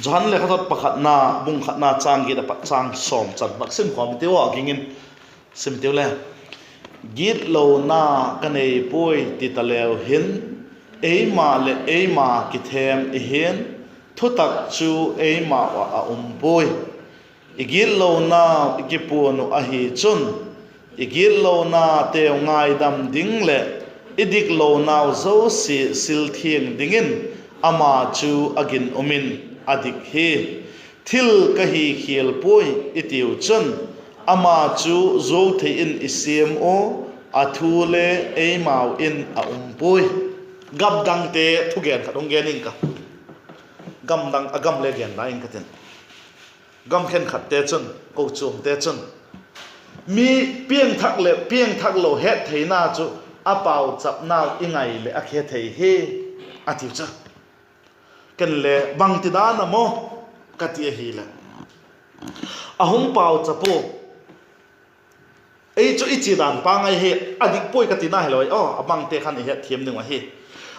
Johan lekhathot pakhatna, bung khatna châng giat apat châng sawm chan bak sim khawm tiu a, ging in sim tiu le. Gitlona ka nei puai ti ta leu hin, eima leh eima kithêm i hian, thutak chu eimau ah a um puai. I gitlonau i kipuan uh ahi chun, i gitlonateu ngaidam ding leh i diklonau zosia sil thiang dingin ama chu a ginum in a dik hi. Thil ka hi khial puai i tiu chun, ama chu zuau thei in i siam u, a thu le eimau in a um puai. Gam dangte thugen khat hung gen ing ka. Gam dang a gam le gen la ing ka tin. Gam khenkhatte chun, kochuamte chun, mi piangthak leh piangthak lo hettheina chu a pauchapnau i ngai leh a khe thei hi, a tiu chu. Ken le bangti dan a maw ka ti ahileh, a hung pauchap ua, ei chu i chia dan pa ngai hi, a dik puai ka tina hilo aw, a bangte khan i hetthiam ding uh ahi.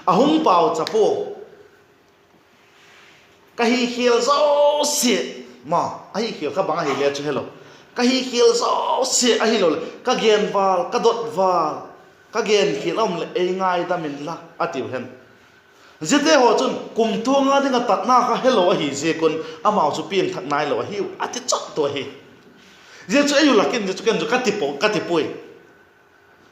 A hung pauchap ua, ka hi khial zosia, ma, a hi khial kha bang ahile chu helo, ka hi khial zosia ahiloleh ka gen val, ka dot val, ka gen khial a um leh ei ngaidam inla a tiu hen. Ziate haw chun kumtuang a ding ah tatna kha helo ahi ziak un amau chu piangthak nailo ahiu a ti chot tu ahi. Zia chu ei u lak in, zia chu ken chu ka ti puai.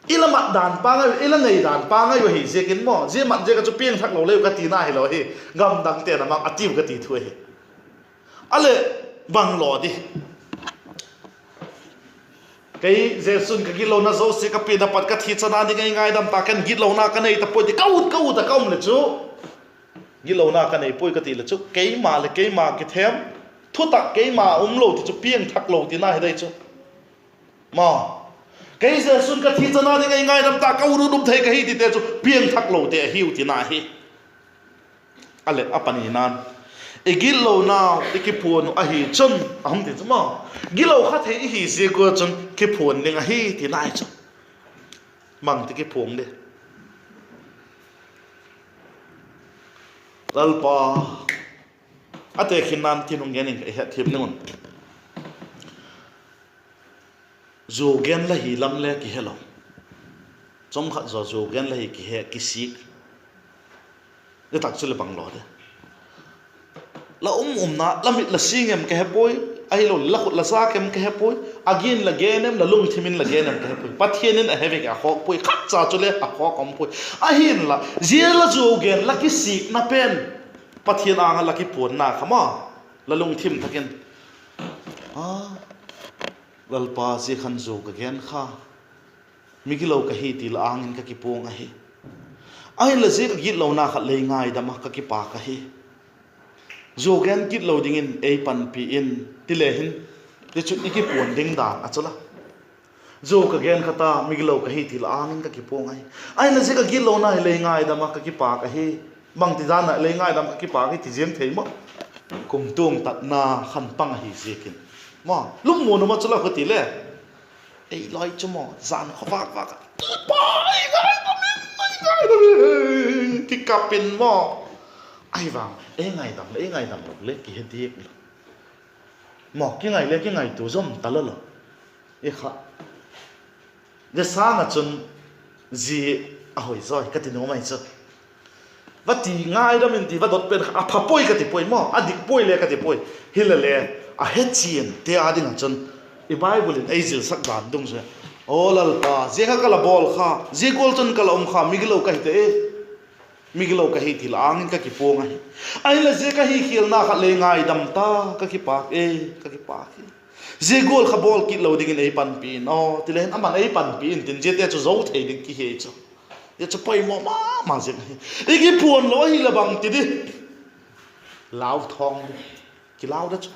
I la mat dan pa ngai u, i la nei dan pa ngai u ahi ziak in maw, zia mat ziak ah chu piangthak lo leu ka tina hilo ahi. Gam dangte'n a mang a tiu ka ti thu ahi. A leh, bang law di? Kei Jesu'n ka gitlona zosia ka pian a pat ka thi chan a ding ei ngaidam ta, ken gitlona ka nei ta puai ti ka ut ka ut a ka um leh chu, gitlona ka nei puai ka ti leh chu keima leh keima kithêm, thutak keima umlo ti chu piangthak lo tina hi dei chu. Ma, kei Jesu'n ka thi chan a ding ei ngaidam ta, ka ut ut um thei ka hi tite chu piangthak lote ahiu tina hi. A leh a panina'n, i gitlonau i kiphuan uh ahi chun, a hung ti chu maw, gitlo kha thei i hi ziak ua chun kiphuan ding ahi tina hi chu. Bangti kiphuang di? Lalpa, a tekhinna'n tin hung gen ing ka, i hetthiam ding un. Zuau gen la hi lam le kihelo. Chomkhat zaw zuau gen la hi kihe, kisik. Zia tak chu leh bang law di? La um umna, la mit la sing em ka he puai, ahiloleh la khut la zak em ka he puai, a gin la gen em, la lungthim in la gen em ka he puai. Pathian in a he vek a khawk puai, khatcha chu le a khawk um puai. Ahinla zia la zuau gen, la kisikna pen Pathian âng ah la kipuanna kha maw, la lungthim thak in, a, Lalpa, zia khan zuau ka gen kha, migilo ka hi ti la âng in ka kipuang ahi. Ahinla zia ka gitlona khat lei ngaidam ah ka kipâk ahi. Zuau gen gitlo dingin ei panpi in, ti le hin, tichun i kipuan ding dan a chu la. Zuau ka gen kha ta, migilo ka hi ti la âng in ka kipuang ahi. Ahinla zia ka gitlona hi lei ngaidam ah ka kipâk ahi. Bangti dan ah lei ngaidam ka kipâk hi ti ziang thei maw? kumtuang tatna khan pang ahi ziakin, maw, lungmuan um a chu la khuti le, ei lai chu maw, zan kha vâk vâk a, Pa, ei ngaidam in, ei ngaidam in, kikap in maw. Ahi vang ei ngaidam le ei ngaidam lo le kihe diak lo, maw, kingai le kingaitua zom ta lo lo. I kha, zia sâng ah chun zia a hoi zaw ka ti nuam ahi chu. Va ti ngaidam in ti va dot pen kha a pha puai ka ti puai maw, a dik puai le ka ti puai. Hilele, a hechiante â ding ah chun i Bible in ei zilsak dan dungzui a, Aw Lalpa, zia kha ka la bawl kha, zia gual chun ka la um kha, migilo ka hi ta e. Migilo ka hi ti la âng in ka kipuang ahi. Ahileh zia ka hi khialna kha lei ngaidam ta, ka kipâk e, ka kipâk hi. Zia gual kha bawl kit lo dingin ei panpi in aw, ti le hin aman ei panpi intin ziate chu zo thei ding kihi chu. Zia chu poimaw ma ma ziang ahi. I kiphuan lo ahileh bang ti di? Lau thawng di. Kilau da chu.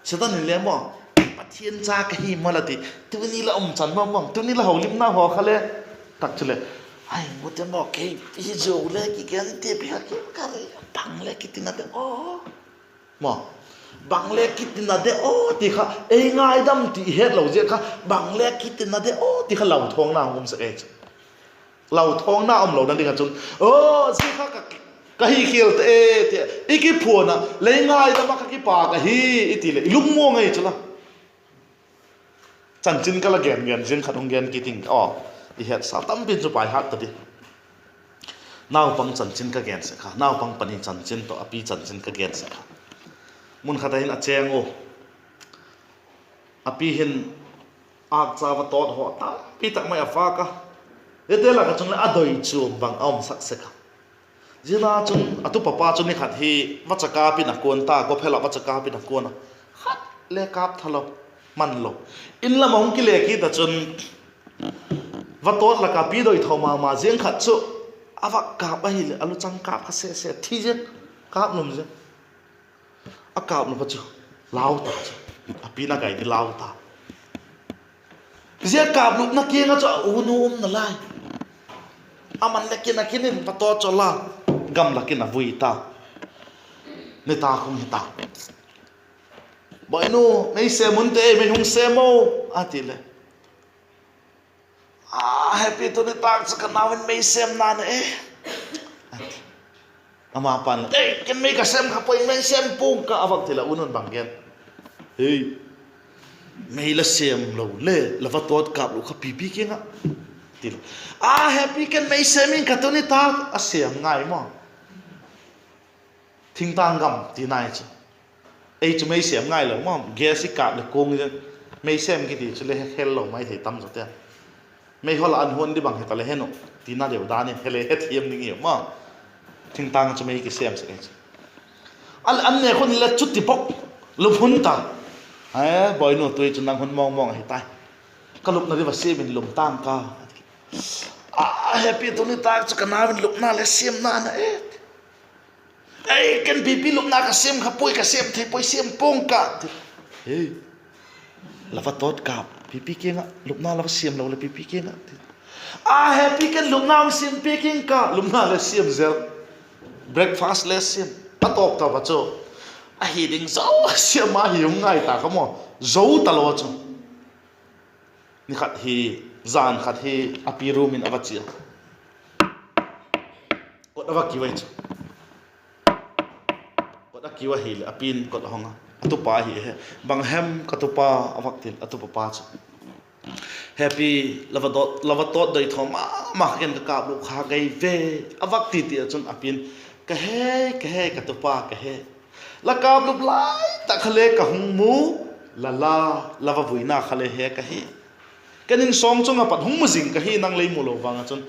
Setan in le maw, Pathian cha ka hi maw la ti, tuni la um chan ma maw, tuni la holimna haw kha le, tak chuleh, ai, mute maw, kei hi zo le kigen ti pi kha ki ka le, bang le kitina de aw, maw, bang le kitina de aw ti kha ei ngaidam ti i hetlo ziak kha, bang le kitina de aw ti kha lau thawngna hung um sek ei chu. Lau thawngna um lona ding ah chun, aw, zia kha ka, ka hi khial ta e, ti i kiphuan ah lei ngaidam ah ka kipâk ahi, i ti leh i lungmuang ei chu la. Chanchin ka la gen gen zing khat hung gen kit ing aw, i hetsa tampi chu paihat ta di. Naupang chanchin ka gen sek kha, naupang pani chanchin tawh a pi chanchin ka gen sek kha. Mun khat ah hin a chêng u, a pi hin âkcha vatawt haw tampi tak mai a vâk a, ziate lak ah chun leh a doi chuam bang a umsak sek a. Ziana chun a tupapa chu ni khat hi vacha kâp in a kuan ta, gophel ah vacha kâp in a kuan a, khat le kâp tha lo, man lo. In lam a hung kile kit ah chun, vatawt lak ah pi doi thaw ma ma ziang khat chu a vak kâp ahileh a luchang kâp kha se se thi zing, kâp lum zing. A kâp lup a chu lau ta chu, a pi'n a gai di lau ta. Zia kâp lupna kiang ah chu a unu um nalai. Aman le kin a kin in vatawt chu a la, gamlak in a vui ta. Nitâk hung hi ta. Boinu, mei sêm unte, mei hung sêm o, a ti leh, A, Happy, tu nitâk chu ka nau in mei sêm na na e. Ama pa'n, Ei, ken mei ka sêm kha puai, mei sêm pua'ng ka, a vak ti leh a unu'n bang gen? Hei, mei la sêm lo le la vatawt kâp lup kha pipi kiang ah, ti leh, A, Happy, ken mei sêm ing ka tu nitâk, a sêm ngai maw. Thingtâng gam tina hi chu. Ei chu mei sêm ngai lo maw, gas i kâp leh kuang, mei sêm kiti chu le he khel lo mai thei tam zaw te. Mei hol ah an huan di bang hita le he nu, tina deu dan in he le hethiam ding i maw. Thingtâng chu mei kisêm sek ahi chu. A, an ne khun le chuti bawk, lup hun ta. E, Boinu, tu hi chu nang hun mawng mawng ahi tai. Ka lupna di va sêm in lum tang ka. A, Happy, tu nitâk chu ka nau in lupna le sêm na na e. Ei, ken pipi lupna ka sêm kha puai, ka sêm thei puai, sêm pua'ng ka, ti. Hei, la vatawt kâp pipi kiang ah, lupna la va sêm lo leh pipi kiang ah, ti. A, Happy, ken lupna hung sêm piak ing ka, lupna le sêm zel, breakfast le sêm. A tawp tawp a chu, ahi ding zo sêm a hi hung ngai ta kha maw, zo talo chu. Ni khat hi, jan khat hi, a pi room in a va chia. Kot a va kiu ahi chu. Kot a kiu ahileh a pi'n kot a hong a, a tupa hi he. Bang hem ka tupa, a vak ti a, a tupa pa chu, Happy, la vatawt, la vatawt doi thaw ma ma kha ken ka kâp lup kha gai ve, a vak ti ti ah chun a pi'n, Ka he, ka he, ka tupa ka he. La kâp lup lai tak kha le ka hung mu, la la, la va vuina kha le he ka hi. Ken in sawng chung ah pat hung mu zing ka hi, nang lei mu lo vang ah chun.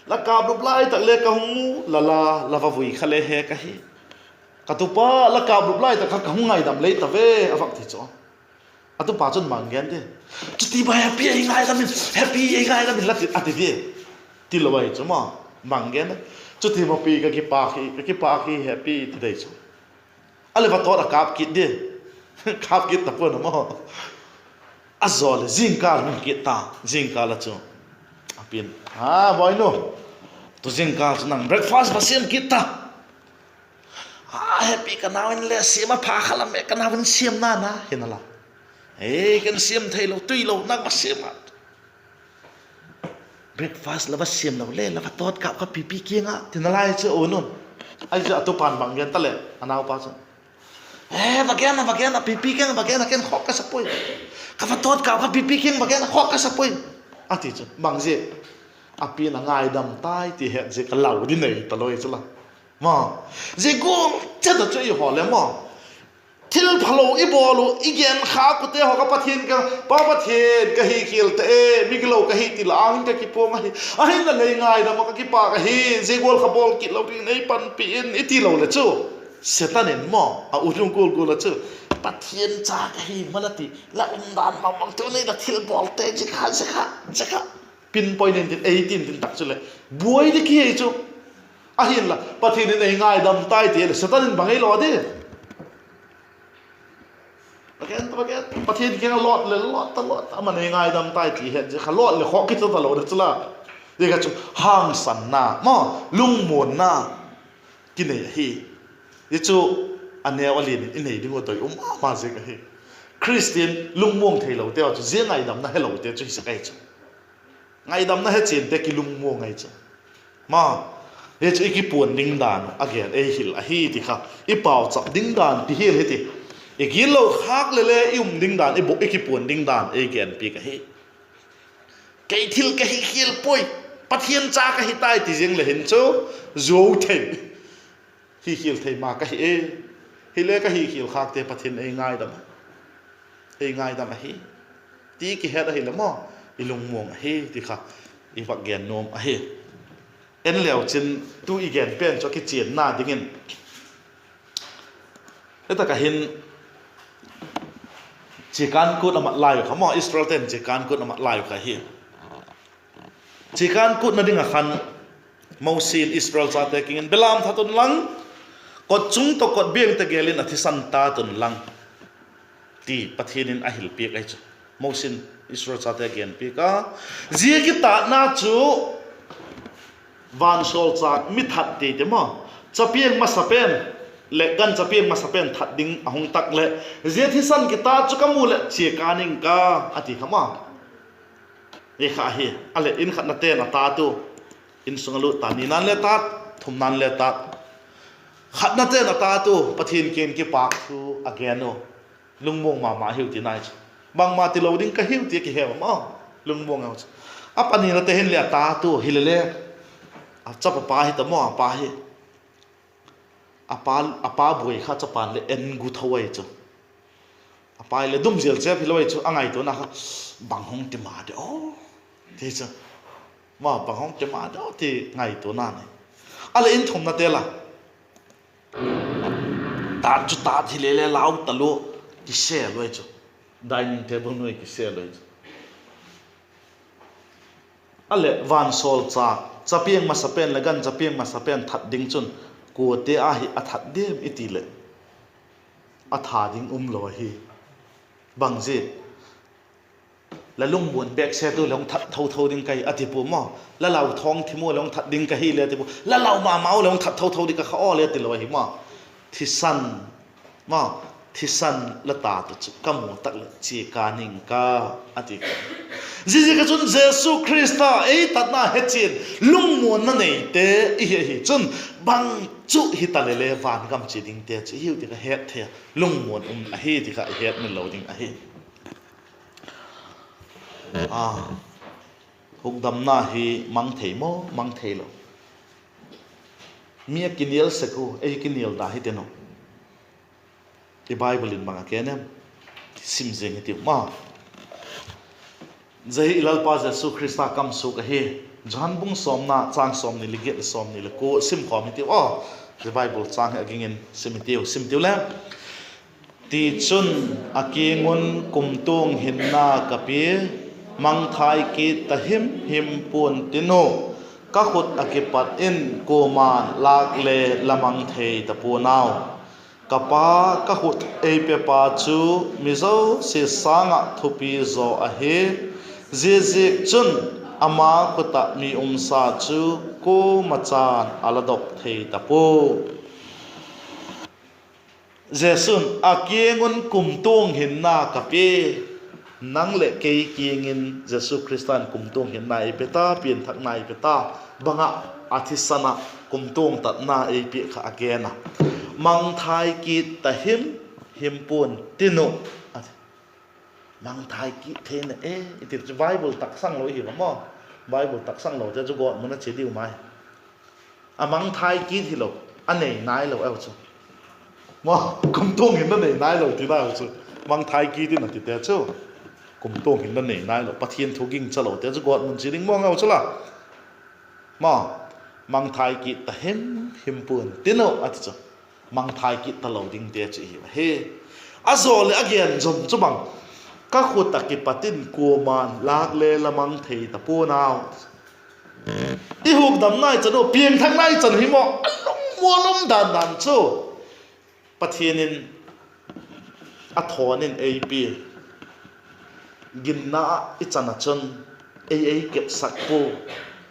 La kâp lup lai tak le ka hung mu, la la, la va vui kha le he ka hi. Ka tupa, la kâp lup lai tak kha ka hung ngaidam lei ta ve, a vak ti chu. A tupa chun bang gen di? Chuti ma Happy, ei ngaidam in, Happy, ei ngaidam in la ti, a ti di. Ti lo ahi chu maw. Bang gen? Chuti ma pi, ka kipâk hi, ka kipâk hi Happy, ti dei chu. A leh vatawt a kâp kit di. Kâp kit ta pua'n a maw. A zaw leh zingkâl hung kit ta. Zingkâl ah chu, a pi'n, A, Boinu, tu zingkâl chu nang breakfast va sêm kit ta. A, hepi, ka nau in le siam a pha kha lam e, ka nau in siamna na hi nalai. Ei, ken siam theilo, tuilo, nangma siam a. Breakfast la va siam lo le, la va tawt kâp kha pipi kiang ah, ti nalai chu a un un. Ahi chu a tupa'n bang gen ta leh a naupa chu, E, va gen a, va gen a, pipi kiang va gen a, ken khawk ka sa puai. Ka va tawt kâp kha pipi kiang va gen a, khawk ka sa puai, a ti chu. Bang zia? A pi'n a ngaidam tai ti het ziak a lau ding nei talo chu la. Ma, zia gual chet a chu i haw le maw, thil phalo i bawl uh, i gen khâk ute haw kha Pathian kiang, Pa Pathian, ka hikhial ta e, migilo ka hi ti la âng in ka kipuang ahi. Ahinla lei ngaidam ah ka kipâk ahi, zia gual kha bawl kit lo dingin ei panpi in, i ti lo leh chu, Setan in maw a ut hung gual gual a chu, Pathian cha ka hi ma la ti, la umdan mang mang tu nei la thilbawlte zia kha, zia kha, zia kha, pinpoint in tin, ei tin tin tak chuleh buai ding ki hi chu. Ahinla Pathian in ei ngaidam tai ti leh Setan in bang ei law di? Pathian kiang a lawt le lawt ta, lawt ta, ama'n ei ngaidam tai ti het ziak kha lawt leh khawk kit ta talo di chu la. Zia kha chu hangsanna maw, lungmuanna kinei ahi. Zia chu a neu a lian in i nei ding uh doi um ma ma ziak ahi. Khristian lungmuang theilote chu zia ngaidamna helote chu hi sek ahi chu. Ngaidamna hechiante kilungmuang ahi chu. Ma, hi chu i kipuan ding dan uh a gen ei hil ahi ti kha, i pauchap ding dan ti hial hi ti. I gitlo khâk leh le i um ding dan, i bok i kipuan ding dan ei genpiak ahi. Kei thil ka hikhial puai, Pathian cha ka hi tai ti ziang leh hin chu, zuau thei, hikhial thei ma ka hi e. Hile ka hikhial khâkte Pathian ei ngaidam, ei ngaidam ahi ti kihet ahileh maw, i lungmuang ahi ti kha i vak gen nuam ahi. En leu chin, tu i gen pen chu a kichianna dingin, hi tak ah hin, chiakân kût a mat lai uh kha maw, Israelte'n chiakân kût a mat lai uh kha hi. Chiakân kûtna ding ah khan Mosi in Israel chate kiang in, Belam that unlang, kotchung tawh kotbiang tawh gêl in a thisan tât unlang, ti Pathian in a hilpiak ahi chu. Mosi in Israel chate a genpiak a, zia kitâtna chu vansawlchâk mi that ti ti maw, chapiang masapen leh gan chapiang masapen that ding a hung tak leh, zia thisan kitât chu ka mu leh chiakân ing ka, a ti kha maw. Hi kha hi, a leh in khatnate'n a tât u, insung a lut ta, nina'n le tât, thumna'n le tât. Khatnate'n a tât u, Pathian kiang kipâk thu a gen u, lungmuang ma ma hiu ti nai chu. Bangma tilo ding ka hiu ti a kihe ma ma, lungmuang a chu. A paninate hin le a tât u, hile le, a chapa pa hi ta maw, a pa hi. A pa, a pa buai kha chapa'n le en gu tho ahi chu. A pa hi le dum zel chep hilo ahi chu, a ngaituana kha, bang hung ti ma de aw, ti chu. Ma, bang hung ti ma de aw ti ngaituana nei. A leh in thumnate la, tât chu tât hile le lau talua, kisel u ahi chu. Dining table nuai kisel u ahi chu. A leh vansawlchâk, chapiang masapen leh gan chapiang masapen that ding chun, kuate a hi a that diam i ti leh, a that ding umlo ahi. Bang zia? La lungmuan bêkset u le hung that tho tho ding ka hi a ti pua maw. La lau thawng thim u le hung that ding ka hi le a ti pua. La lau ma ma u le hung that tho tho ding ka kha aw le a tilo ahi maw. Thisan, maw, thisan la tât u chu ka mu tak leh chiakân ing ka, a ti. Ziaziak a chun Jesu Khrista ei tatna hechian, lungmuanna neite i hi ahi chun, bang chu hita le le vangam chia dingte chu i hiu ti kha het thei a, lungmuan um ahi ti kha i hetmil lo ding ahi. A, hukdamna hi mang thei maw, mang theilo? Mi a kinial sek u, ei kinial da hi tin u. I Bible in bang a gen em? Sim zing hitiu maw. Zia hi i Lalpa Jesu Khrista kamsuak ahi. Johan bung sawmna, châng sawmni leh giat leh sawmni leh kua sim khawm hitiu aw. Zia Bible châng hi a ging in sim hitiu, sim hitiu le. Tichun, a kiang un, kumtuang hinna ka pia, mangthai kit ta him him pua'n tin u, ka khut ah kipat in kuama'n lâk le la mang thei ta pua'n au. Ka Pa, ka khut ei pepa chu mi zosia sâng ah thupi zaw ahi; ziaziakchun, ama khut ah mi umsa chu kuamacha'n a la dop thei ta pua. Jesu'n, A kiang un kumtuang hinna ka pia. Nang leh kei kiang in Jesu Khrista'n kumtuang hinna ei pe ta, pianthakna ei pe ta. Bang ah? A thisan ah kumtuang tatna ei piak kha a gen a. Mangthai kit ta him him pua'n tin uh, a ti. Mangthai kit thei na e, i ti chu Bible taksang lo i hi a maw. Bible taksang lote chu gawtmun a chia diu mai. A mangthai kit hilo, a nei nailo eu chu. Maw, kumtuang hinna nei nailo ti nau chu. Mangthai kit in a tite chu kumtuang hinna nei nailo, Pathian thu gingcha lote chu gawtmun chia ding mawng eu chu la. Maw, mangthai kit ta him him pua'n tin uh, a ti chu. Mangthai kit talo dingte chu i hiu ahi. A zaw leh a gen zom chu bang? Ka khut ah kipat in kuama'n lâk le la mang thei ta pua'n au. I hukdamna i chan uh, piangthakna i chan uh hi maw, a lungmuan um dan dan chu Pathian in a thawn in ei pia. Ginna ah i chan ah chun ei ei kepsak pua,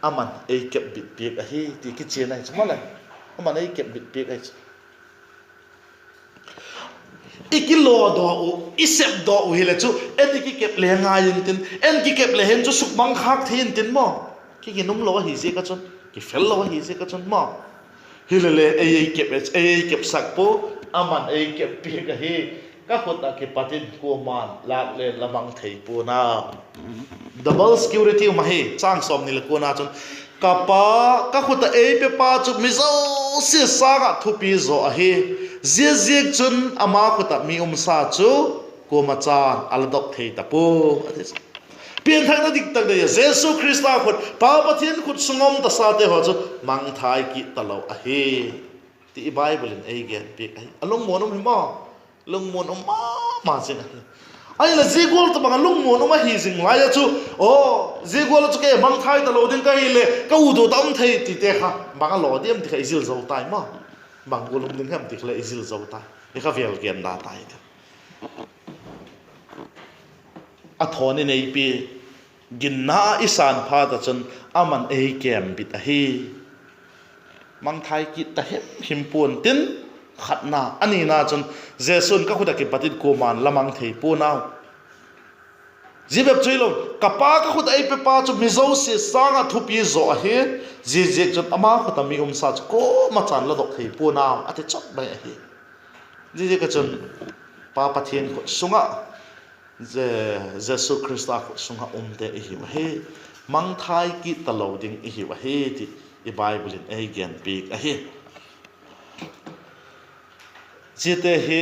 ama'n ei kep bit piak ahi ti kichian ahi chu maw le. Ama'n ei kep bit piak ahi chu. I kilawdaw uh, i sepdaw uh hile chu, en i kikep le ngai intin, en kikep le hin chu sukmangkhâk thei intin maw. Kiginum lo ahi ziak ah chun, kifel lo ahi ziak ah chun maw. Hilele ei ei kep, ei ei kepsak pua, ama'n ei kep piak ahi. Ka khut ah kipat in kuama'n lâk le la mang thei pua'n a. Double security um ahi. Châng sawmni leh kuana chun, Ka Pa, ka khut ah ei pepa chu mi zosia sâng ah thupi zaw ahi. Ziaziakchun ama khut ah mi umsa chu kuama chan a la dok thei ta pua, a ti. Pianthakna diktak nei a Jesu Khrista khut, Pa Pathian khut sung um tasate haw chu mangthai kit talo ahi, ti i Bible in ei gen piak ahi. A lungmuan um hi maw? Lungmuan um ma ma zing ahi. Ahinla zia gual tawhbang a lungmuan um ahi zing lai ah chu, aw, zia gual ah chu kei mangthai talo ding ka hileh ka ut ut a um thei tite kha bang a law diam ti kha i zil zo tai maw. Bang gual um ding hem ti kha le i zil zo tai. I kha vêl gen da tai ti. A thawn in ei pia, ginna ah i sân phat ah chun ama'n ei kêm bit ahi. Mangthai kit ta him him pua'n tin, khatna. A nina chun, Jesu'n, Ka khut ah kipat in kuama'n la mang thei pua'n au. Zia bep chu hilo, Ka Pa, ka khut ah ei pepa chu mi zosia sâng ah thupi zaw ahi. Ziaziakchun ama khut ah mi umsa chu kuama chan la dok thei pua'n au, a ti chawk mai ahi. Ziaziak ah chun Pa Pathian khut sung ah, Je-, Jesu Khrista khut sung ah umte i hiu ahi. Mangthai kit talo ding i hiu ahi ti i Bible in ei gen piak ahi. Ziate hi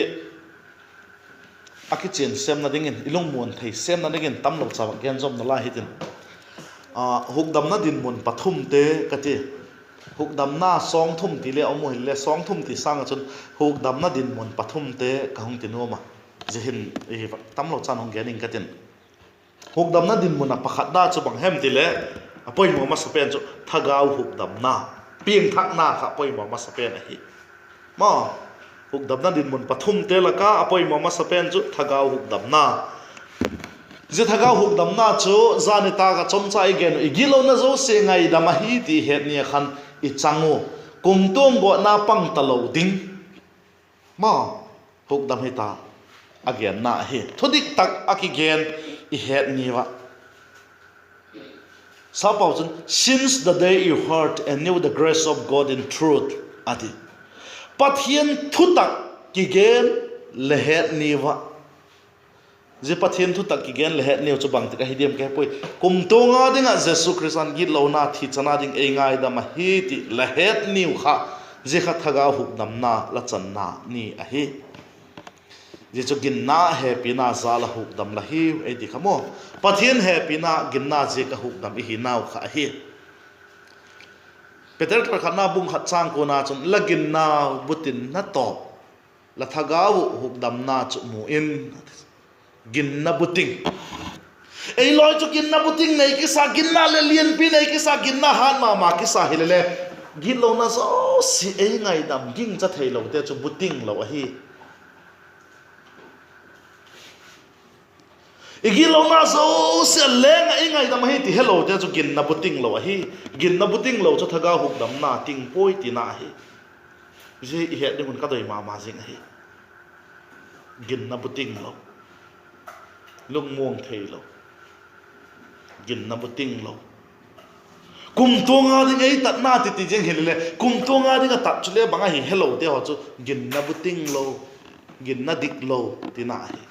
a kichian sêmna dingin, i lungmuan thei sêmna dingin tamlo cha gen zom nalai hitin, hukdamna dinmun pathumte ka ti. Hukdamna sawngthum ti le a um u hile, sawngthum ti sâng ah chun hukdamna dinmun pathumte ka hung ti nuam a. Zia hin tamlo chan hung gen ing ka tin. Hukdamna dinmun ah pakhatna chu bang hem ti le, a poimaw masa pen chu thagau hukdamna, piangthakna kha poimaw masa pen ahi. Maw, hukdamna dinmun pathumte lak ah a poimaw masa pen chu thagau hukdamna. Zia thagau hukdamna chu zani tâk ah chomcha i gen uh, i gitlona zosia ngaidam ahi ti het ni a khan i chang u. Kumtuang gawtna pang talo ding, maw, hukdam hita, a genna ahi. Thudik tak a kigen i het niu ah, Sapau chun, Since the day you heard and knew the grace of God in truth, a ti. Pathian thutak kigen le het niu ah. Zia Pathian thutak kigen le het niu chu bangtik ahi diam ka he puai. Kumtuang a ding ah Jesu Khrista'n gitlona thi chan a ding ei ngaidam ahi ti la het niu kha, zia kha thagau hukdamna la channa ni ahi. Zia chu ginna hepina jal a hukdam la hiu ei ti kha maw. Pathian hepina ginna ziak a hukdam i hi nau kha ahi. Peter thakhatna bung khat châng kuana chun, La ginnau butinna tawh la thagau uh hukdamna chu mu in. Ginna buting. Ei lawi chu ginna buting nei kisa, ginna leh lianpi nei kisa, ginna hat ma ma kisa hile le, gitlona zosia ei ngaidam gingcha theilote chu buting lo ahi. I gitlona zosia leng ah ei ngaidam ahi ti helote chu ginna buting lo ahi. Ginna buting lo chu thagau hukdamna ting puai tina ahi. Zia i het ding un ka doi ma ma zing ahi. Ginna buting lo, lungmuang thei lo, ginna buting lo. Kumtuang a ding ei tatna titi ziang hilele, kumtuang a ding a tat chule bang ahi helote haw chu ginna buting lo, ginna dik lo tina ahi.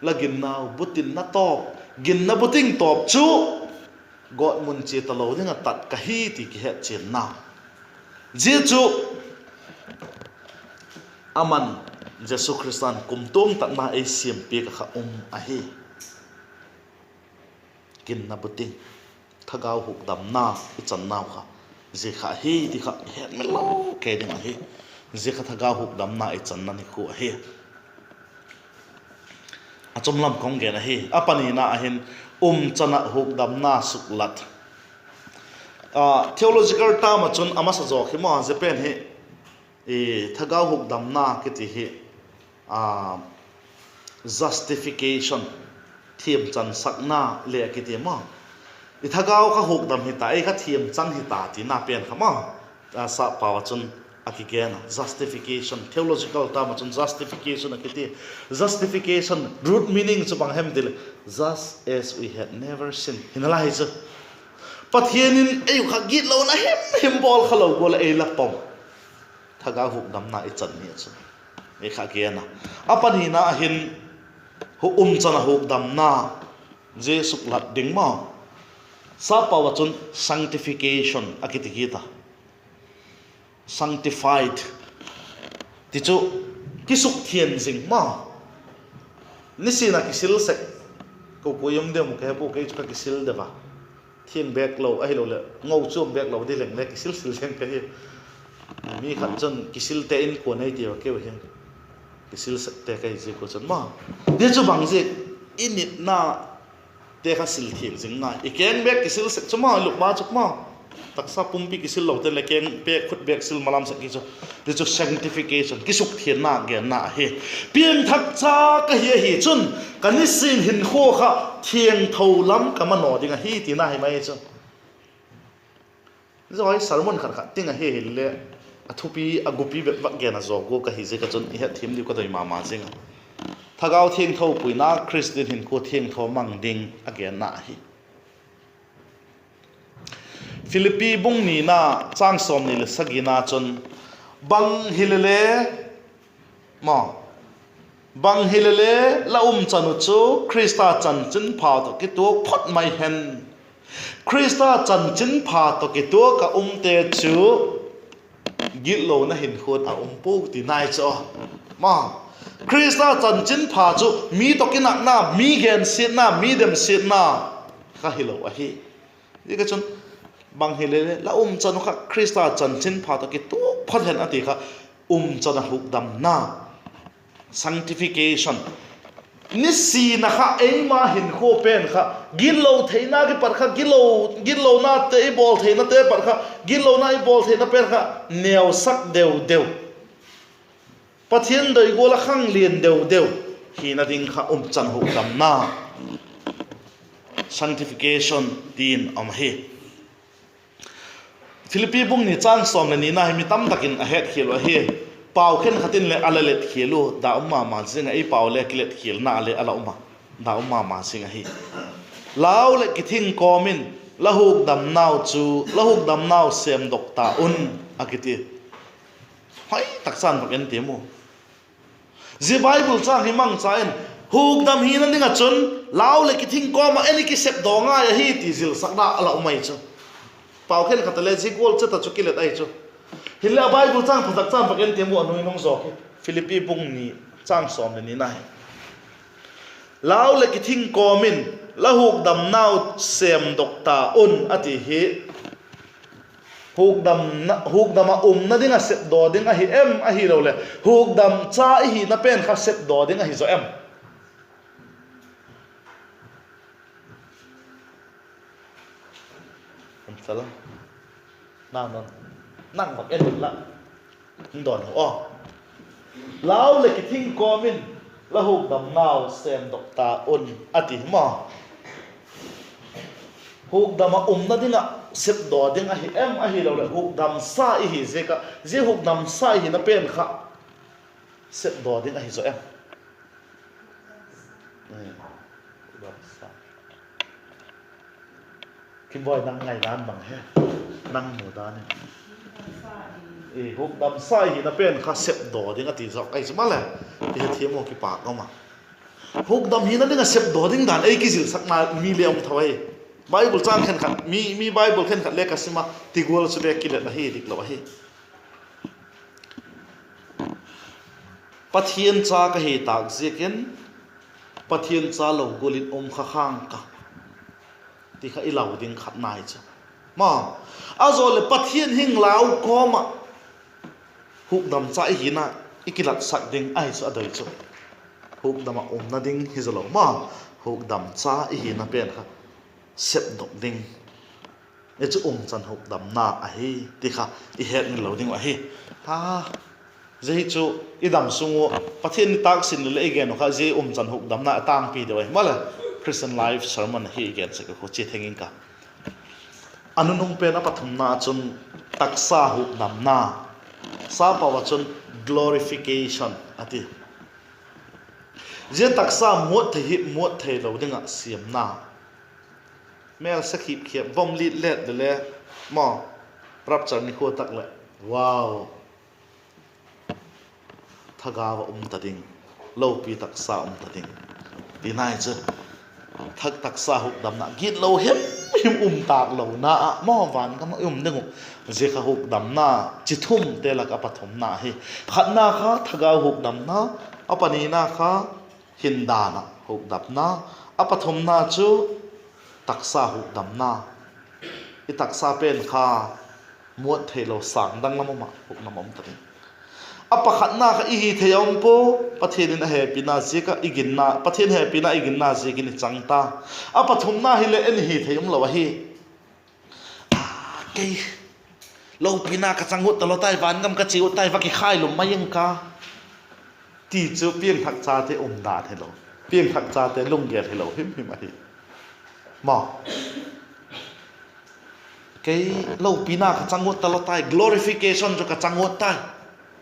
La ginnau butinna tawp, ginna buting tawp chu gawtmun chia talo ding a tat ka hi ti kihetchianna. Zia chu aman, Jesu Khrista'n kumtuang tatna ei siampiak ah kha um ahi. Ginna buting, thagau hukdamna i channau kha zia kha ahi ti kha i hetmil lo kei ding ahi. Zia kha thagau hukdamna i channa nikhua ahi. A chawm lam ka hung gen ahi. A panina ah hin, umchan ah hukdamna suklat. Theological term ah chun a masa zaw khi maw, zia pen hi thagau hukdamna kiti hi justification, thiamchansakna le a kiti maw. I thagau kha hukdam hita, ei kha thiamchang hita tina pen kha maw, Sappau ah chun a kigen a, justification. Theological term ah chun justification a kiti. Justification root meaning chu bang hem ti le, just as we had never sinned, hina lai chu. Pathian in ei uh kha gitlona himhim bawl kha lo gual ah ei la pom. Thagau hukdamna i chan ni chu ei kha gen a. A panina ah hin, umchan ah hukdamna, zia suklat ding maw, Sappau ah chun sanctification a kiti kit a. Sanctified ti chu kisukthiang zing maw. Nisin a kisil sek, ko kua um deu maw ka he pua, kei chu ka kisil deu a. Thiang bêk lo ahiloleh ngo chuam bêk lo di leng le kisil sil zing ka hi. Mi khat chun kisilte inkuan ei tiu a, keu hin kisil sekte ka hi ziak ua chun maw. Zia chu bang ziak, i nitnate kha sil thiang zingna, i keng bêk kisil sek chu maw, i lupma chu maw. Taksa pumpi kisil lote leh keng bêk, khut bêk sil malam sek hi chu. Zia chu sanctification, kisukthianna genna ahi. Piangthak cha ka hi ahi chun ka nisin hinkhua kha thiangtho lam ka manaw ding ahi tina hi mai chu. Zia hi sermon khat khat ting ahi hileh, a thupi a gupi bep vak gen a zaw gua ka hi ziak ah chun i hetthiam diu ka doi ma ma zing a. Thagau thiangtho puina, Khristian hinkhua thiangtho mang ding a genna ahi. Philippi bung nina, châng sawmni leh sagina chun, bang hilele, maw, bang hilele la umchan uh chu Khrista chanchinpha tawh kituak phot mai hen. Khrista chanchinpha tawh kituak ah umte chu gitlona hinkhua'n a um pua ti nai chu. Ma, Khrista chanchinpha chu mi tawh kinakna, mi gensiatna, mi demsiatna kha hilo ahi. Ziak ah chun, bang hilele la umchan uh kha Khrista chanchinpha tawh kituak phot hen a ti kha, umchan ah hukdamna, sanctification. Nisin a kha eima hinkhua pen kha gitlo theina kipat kha, gitlo, gitlonate i bawl theinate pat kha, gitlona i bawl theina pen kha neusak deu deu, Pathian doi gual ah khanglian deu deu hina ding kha umchan hukdamna, sanctification, tin um ahi. Philippi bung ni châng sawm leh nina hi mi tamtak in a hetkhial uh ahi. Pau khenkhat in leh a la letkhial uh, da um ma ma zing a, ei pau le kiletkhialna le a la um a, da um ma ma zing ahi. Lau leh kithing kawm in la hukdamnau chu, la hukdamnau sêmdok ta un, a kiti. Hoi tak chan vak en tiam u. Zia Bible châng hi mangcha in, hukdam hina ding ah chun lau leh kithing kawm ah en i kisepdaw ngai ahi ti zilsakna a la um ahi chu. Pau khenkhat a le zia gual chet ah chu kilet ahi chu. Hinle a Bible châng phatak chan vak en tiam u, a nuai nung zaw hi. Philippi bung ni châng sawm leh nina hi, lau leh kithing kawm in la hukdamnau sêmdok ta un, a ti hi. Hukdam ah umna ding ah sepdaw ding ahi em, ahiloleh hukdam cha i hina pen kha sepdaw ding ahi zaw em? Nang bak en inla, hung dawn u aw. Lau leh kithing kawm in la hukdamnau sêmdok ta un, a ti hi maw. Hukdam ah umna ding ah sepdaw ding ahi em, ahiloleh hukdamsa i hi ziak ah, zia hukdamsa i hina pen kha sepdaw ding ahi zaw em? Kibuai, nang ngaidan bang hem? Nang mudan in. Hukdamsa i hina pen kha sepdaw ding a ti zawk ahi chu maleh, i hethiam uh kipâk um a. Hukdam hina ding ah sepdaw ding dan ei kizilsakna mi le um tho ahi. Bible châng khenkhat, mi, mi Bible khenkhat le ka sim a, ti gual chu bêk kilet ahi, diklo ahi. Pathian cha ka hi tâk ziakin, Pathian cha lo gual in um kha khang ka, ti kha i lau ding khat nai chu. Ma, a zaw leh Pathian hing lau kawm ah hukdamcha i hina i kilatsak ding ahi chu a doi chu. Hukdam ah umna ding hi zaw lo ma, hukdamcha i hina pen kha sepdok ding i chu umchan hukdamna ahi, ti kha i hetmil lo ding uh ahi. A, zia hi chu i dam sung uh Pathian i tâksin leh i gen uh kha zia umchan hukdamna a tângpi deu ahi maleh, Christian Life Sermon hi i gen sek uh khu chia theng ing ka. A nunung pen a pathumna chun taksa hukdamna, sapau ah chun glorification a ti. Zia taksa muat thei hi muat theilo ding ah siamna. Mêl sa khip khiap, vom lit let le le, maw, rapture nikhua tak leh, wow, thagau ah um ta ding, lopi taksa um ta ding, ti nai chu. Thak taksa hukdamna gitlo him him um tâk lona ah maw, van gam ah i um ding uh. Zia kha hukdamna chi thumte lak ah pathumna ahi. Khatna kha thagau hukdamna, a panina kha hindan ah hukdamna, a pathumna chu taksa hukdamna. I taksa pen kha muat theilo sâng danglam um ah hukdam um ta ding. A pakhatna kha i hithei a um pua, Pathian in a hepina ziak ah i ginna, Pathian hepina i ginna ziakin i chang ta. A pathumna hileh en hithei umlo ahi. A, kei lopina ka chang ut talo tai, van gam ka chia ut tai, va kikhailum mai ing ka, ti chu piangthak chate umdan hilo, piangthak chate lunggel hilo him him ahi. Ma, kei lopina ka chang ut talo tai, glorification chu ka chang ut tai,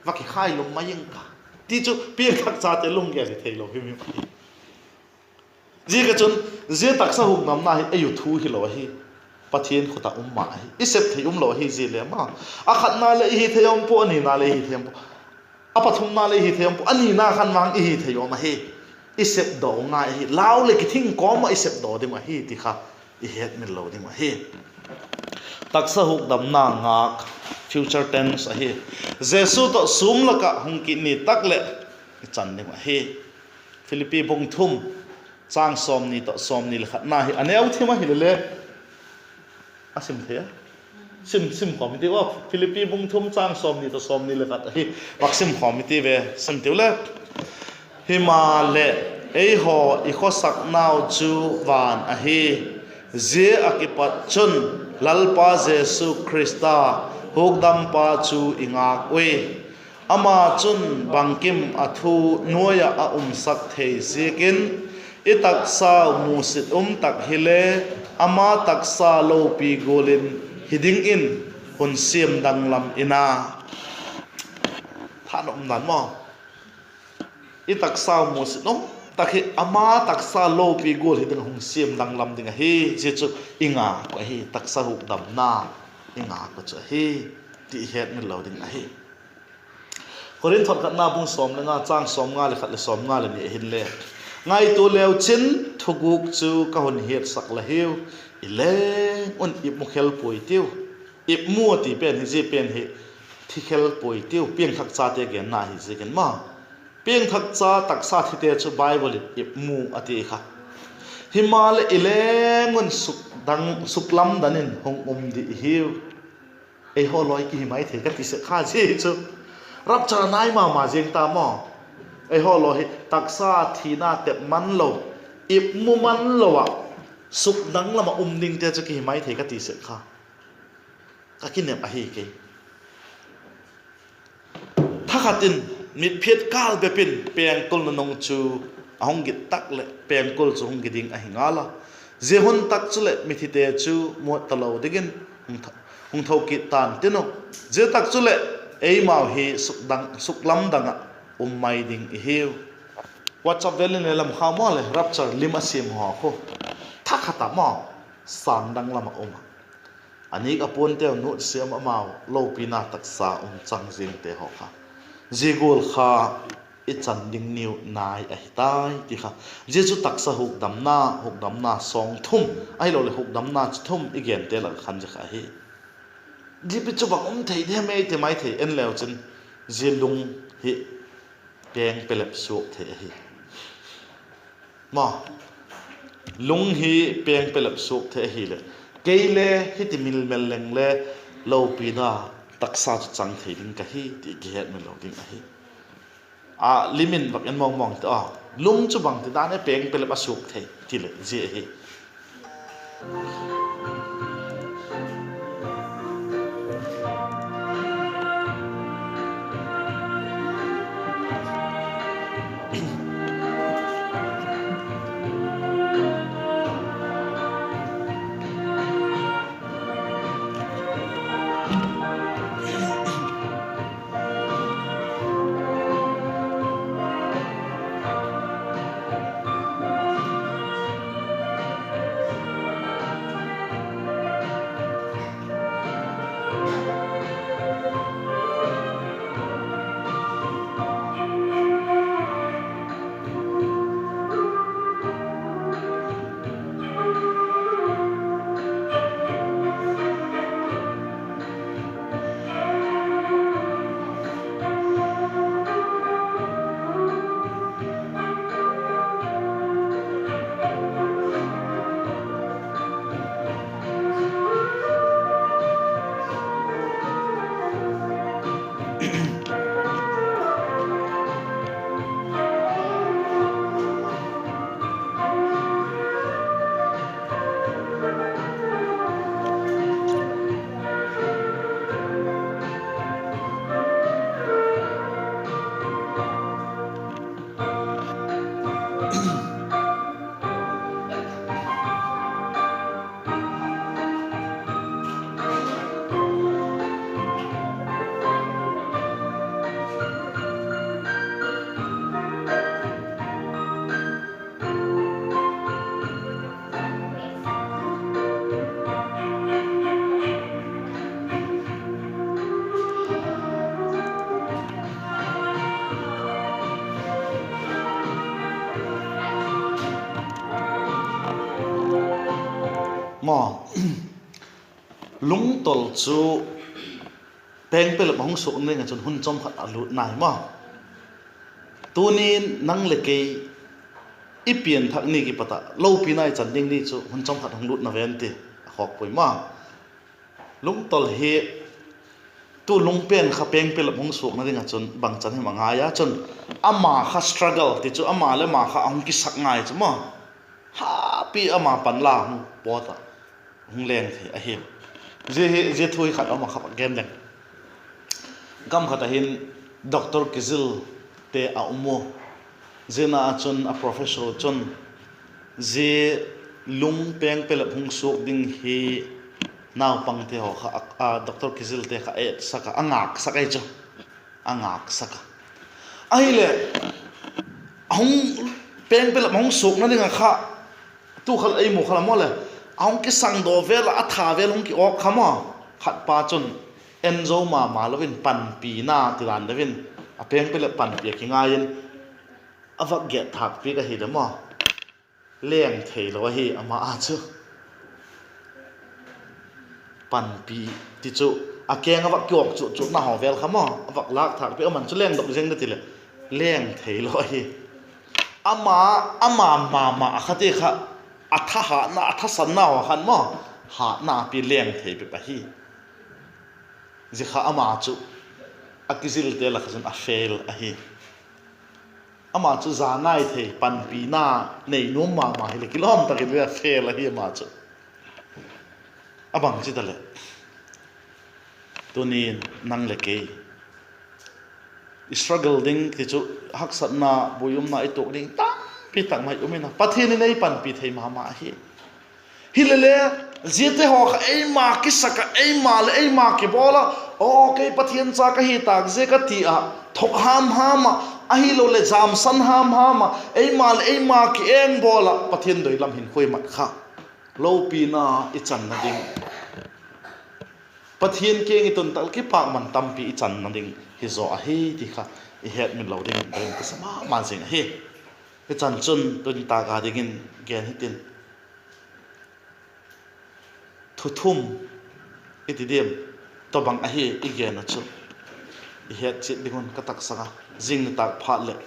va kikhailum mai ing ka, ti chu piangthak chate lunggel hi theilo him him ahi. Ziaziakchun, zia taksa hukdamna hi ei u thu hilo ahi. Pathian khut ah um ma ahi. I sep thei umlo ahi zia le ma. A khatna leh i hithei um pua, a nina leh i hithei um pua. A pathumna leh i hithei um pua, a nina khan vang i hithei um ahi. I sepdaw ngai ahi. Lau leh kithing kawm ah i sepdaw ding ahi ti kha i hetmil lo ding ahi. Taksa hukdamna ngâk, future tense ahi. Jesu tawh sûm lak ah hung kit ni tak leh i chan ding ahi. Philippi bung thum, châng sawmni tawh sawmni leh khatna hi a neu thim ahi le le, a sim thei a, sim, sim khawm i tiu a. Philippi bung thum châng sawmni tawh sawmni leh khat ahi, vak sim khawm i ti ve, sim tiu le. Himaleh, eihaw i khawsaknau chu van ahi. Zia ah kipat chun Lalpa Jesu Khrista, hukdampa chu i ngâk ui. Ama chun bangkim ah thu nuai ah a umsak thei ziakin, i taksau musit um tak hile, ama taksa lopi gual in hi dingin hun siam danglam in a. Thanop dan maw. I taksau musit um tak hi ama taksa lopi gual hi ding hung siam danglam ding ahi. Zia chu i ngâk uh ahi, taksa hukdamna i ngâk uh chu ahi, ti i hetmil lo ding ahi. Korinth khatna bung sawm le nga, châng sawmnga leh khat leh sawmnga leh ni ahinle, ngaitua leu chin, thugûk chu ka hun hiatsak la hiu, i leng un ipmu khel puai tiu. Ipmu a ti pen hi, zia pen hi thi khel puai tiu, piangthak chate genna ahi ziakin ma. Piangthak cha taksa thite chu Bible in ipmu a ti kha. Himaleh, i leng un sukdang, suklamdan in hung um ding i hiu. Eihaw lawi kihi mai thei ka ti sek kha, zia chu rapture a nai ma ma ziang ta maw. Eihaw lawi hi taksa thina tep man lo, ipmu man lo ah, sukdang lam ah um dingte chu kihi mai thei ka ti sek kha. Ka kinep ahi kei. Thakhat in mitphiat kâl bep in pengkul nunung chu a hung git tak leh pengkul chu hung gi ding ahi ngal a. Zia hun tak chuleh mithite chu muat talo dingin hung tho, hung tho kit ta'n tin uh. Zia tak chuleh eimau hi sukdang, suklamdang ah um mai ding i hiu. WhatsApp vêl in le lam kha maw leh rapture lim a siam haw khu, thakhat ah maw, sâng dang lam ah um a, a nîk a puanteu nutsiam amau lopina taksa um chang ziangte haw kha, zia gual kha i chan ding niu nai ahi tai ti kha, zia chu taksa hukdamna, hukdamna sawng thum, ahiloleh hukdamna chi thum i gente lak khan zia kha ahi. Zipi chu bang um thei diam ei ti mai thei en leu chun, zia lung hi peng pelep suak thei ahi. Maw, lung hi peng pelep suak thei ahileh, kei le hiti mil mel leng le lopina taksa chu chang thei ding ka hi ti kihetmil lo ding ahi. A lim in vak en mawngmawng ta a, lung chu bangtidan e peng pelep a suak thei ti leh zia ahi. Maw, lungtol chu pengpelep a hung suakna ding ah chun hun chawm khat a lût nai maw. Tuni'n nang leh kei i pianthak ni kipat ah lopina i chan ding ni chu hun chawm khat hung lût na ven ti a khawk puai maw. Lungtol hi tu lungpen kha pengpelep hung suakna ding ah chun bangchan hem a ngai a chun, ama kha struggle ti chu ama leh ama kha a hung kisak ngai chu maw. Happy ama panla hung pawt ah hung leng thei ahi. Zia hi, zia thu hi khat um a kha gen leng. Gam khat ah hin doctor kizilte a um u. Zia na ah chun a professor chun zia lung pengpelep hung suak ding hi naupangte haw kha, a, doctor kizilte kha a etsak a, a ngâksak ahi chu. A ngâksak a. Ahileh, a hung, pengpelep a hung suakna ding ah kha, tu kha ei mu kha la maw leh, a hung kisangdaw vel ah, a tha vel hung kiawk kha maw. Khatpa chun en zo ma ma lo in panpina ti dan deu in, a pengpelep panpi a kingai in, a vak gêt thâk piak ahileh maw, leng theilo ahi ama a chu. Panpi ti chu, a keng a vak kiawk chu, chutna haw vel kha maw, a vak lâk thâk piak, aman chu lengdok ziang na ti leh, leng theilo ahi. Ama, ama ma ma a kha ti kha, a tha hatna, a thasanna haw khan maw, hatna pi leng thei bep ahi. Zia kha ama chu a kizilte lak ah chun a fail ahi. Ama chu zangai thei, panpina nei nuam ma ma hileh kilawm tak in le a fail ahi ama chu. A bang chi ta leh, tuni'n nang leh kei i struggle ding ti chu, haksatna, buai umna i tuak ding tampi tak mai um in a, Pathian in ei panpi thei ma ma ahi. Hilele, Ziate haw kha eima kisak ah, eima leh eima kibawl ah, aw, kei Pathian cha ka hi tâk ziak a ti ah, thok ham ham ah, ahiloleh jamsan ham ham ah, eima leh eima kiengbawl ah Pathian doi lam hinkhua i mat kha, lopina i channa ding, Pathian kiang i tun tak leh kipakman tampi i channa ding hi zaw ahi ti kha i hetmil lo dingin ka sa ma ma zing ahi. I chan chun tuni tâk a dingin gen hitin, thuthum i ti diam, tawbang ahi i gen a chu, i het chiat ding un ka taksang a, zing nitâk phat leh,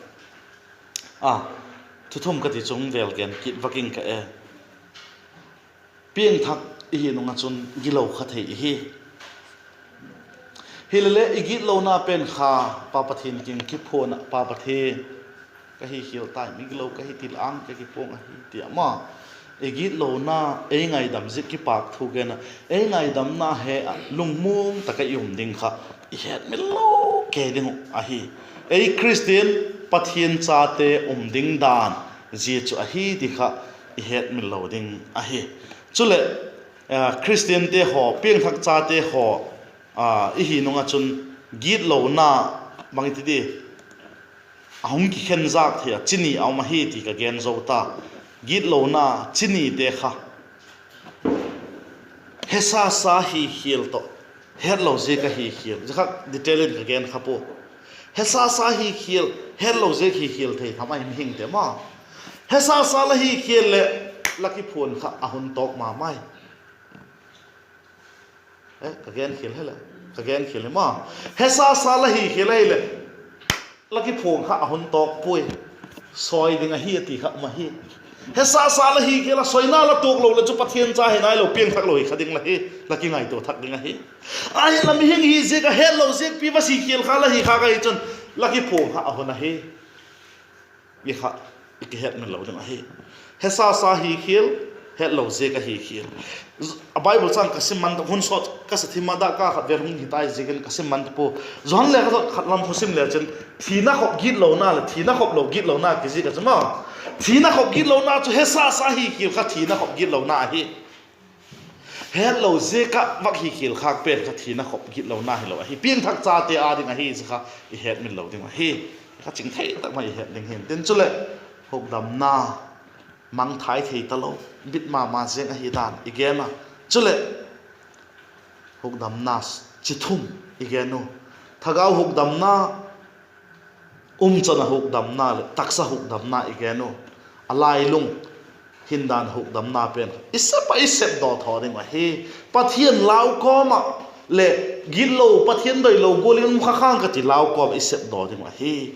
a, thuthum ka ti chung vêl gen kit vak ing ka e. Piangthak i hi nung ah chun gilo kha thei i hi. Hileleh i gitlona pen kha Pa Pathian kiang kiphuan ah, Pa Pathian, ka hi khial tai, mi gilo ka hi ti lam ka kipuang ahi ti ama, i gitlona, ei ngaidam ziak kipakthu gen ah, ei ngaidamna he ah lungmuang tak ah i um ding kha i hetmil lo kei ding uh ahi. Ei Khristian Pathian chate um ding dan zia chu ahi ti kha i hetmil lo ding ahi. Chuleh, Khristiante haw, piangthak chate haw, i hi nung ah chun gitlona, bang i ti di, a hung kikhenzâk thei a chini a um ahi ti ka gen zo ta. Gitlona chinite kha hesasa hi khial tawh hetlo ziak a hi khial, zia kha detail in ka gen kha pua. Hesasa hi khial, hetlo ziak hi khial thei tham ahi mihingte ma. Hesasa la hi khial leh la kiphuan kha a hun tawk ma mai. Ka gen khial hile, ka gen khial hi ma. Hesasa la hi khial ahileh la kiphuan kha a hun tawk puai, sawi ding ahi a ti kha um ahi. Hesasa la hi khial a sawina la tuak lo leh chu Pathian cha hi nailo, piangthak lo hi kha ding la hi, la kingaitua thak ding ahi. Ahinla mihing hi ziak a hetlo ziak pi va si khial kha la hi kha ka hi chun la kiphuan kha a hun ahi. Zia kha i kihetmil lo ding ahi. Hesasa hi khial, hetlo ziak a hi khial. A Bible chang ka sim man ta, hun sawt ka sa thim a, dak ka khat vêl hung hi tai ziakin ka sim man ta pua. Johan lekhathot khat lam khu sim le chun, thina khop gitlona leh thina khop lo gitlona kizik a chu ma. Thina khop gitlona chu hesasa hi khial kha thina khop gitlona ahi. Hetlo ziak ah vak hi khial khâk pen kha thina khop gitlona hilo ahi, piangthak chate â ding ahi zia kha i hetmil lo ding ahi. Kha chingthei tak mai i het ding hin tin chuleh, hukdamna mangthai thei talo, bit ma ma ziang ahi dan i gen a. Chuleh, hukdamna chi thum i gen u. Thagau hukdamna, umchan a hukdamna leh taksa hukdamna i gen u. A lailung hindan hukdamna pen i sep a i sepdaw thaw ding uh ahi. Pathian lau kawm ah leh gitlo, Pathian doilo gual in um kha khang ka ti lau kawm ah i sepdaw ding uh ahi.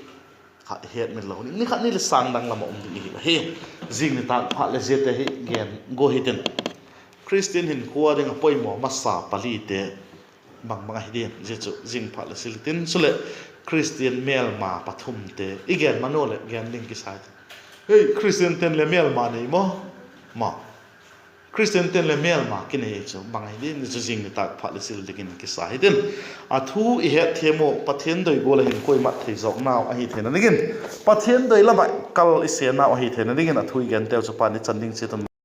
Kha i hetmil lo ding, ni khat ni leh sâng dang lam ah um ding i hiu ahi. Zing nitâk phat leh ziate hi gen gua hitin, Khristian hinkhua ding ah poimaw masa palite bang bang ahi diam, zia chu zing phat leh sil tin chuleh, Khristian mêlma pathumte i gen man u leh gen ding kisa hitin. Ei, Khristiante'n le mêlma nei maw? Ma, Khristiante'n le mêlma kinei chu bang ahi diam, zia chu zing nitâk phat leh sil dingin kisa hitin. A thu i hetthiam u, Pathian doi gual ah hinkhua i mat thei zawknau ahi theina dingin, Pathian doi lam ah kal i senau ahi theina dingin a thu i genteu chu pan i chan ding chiat un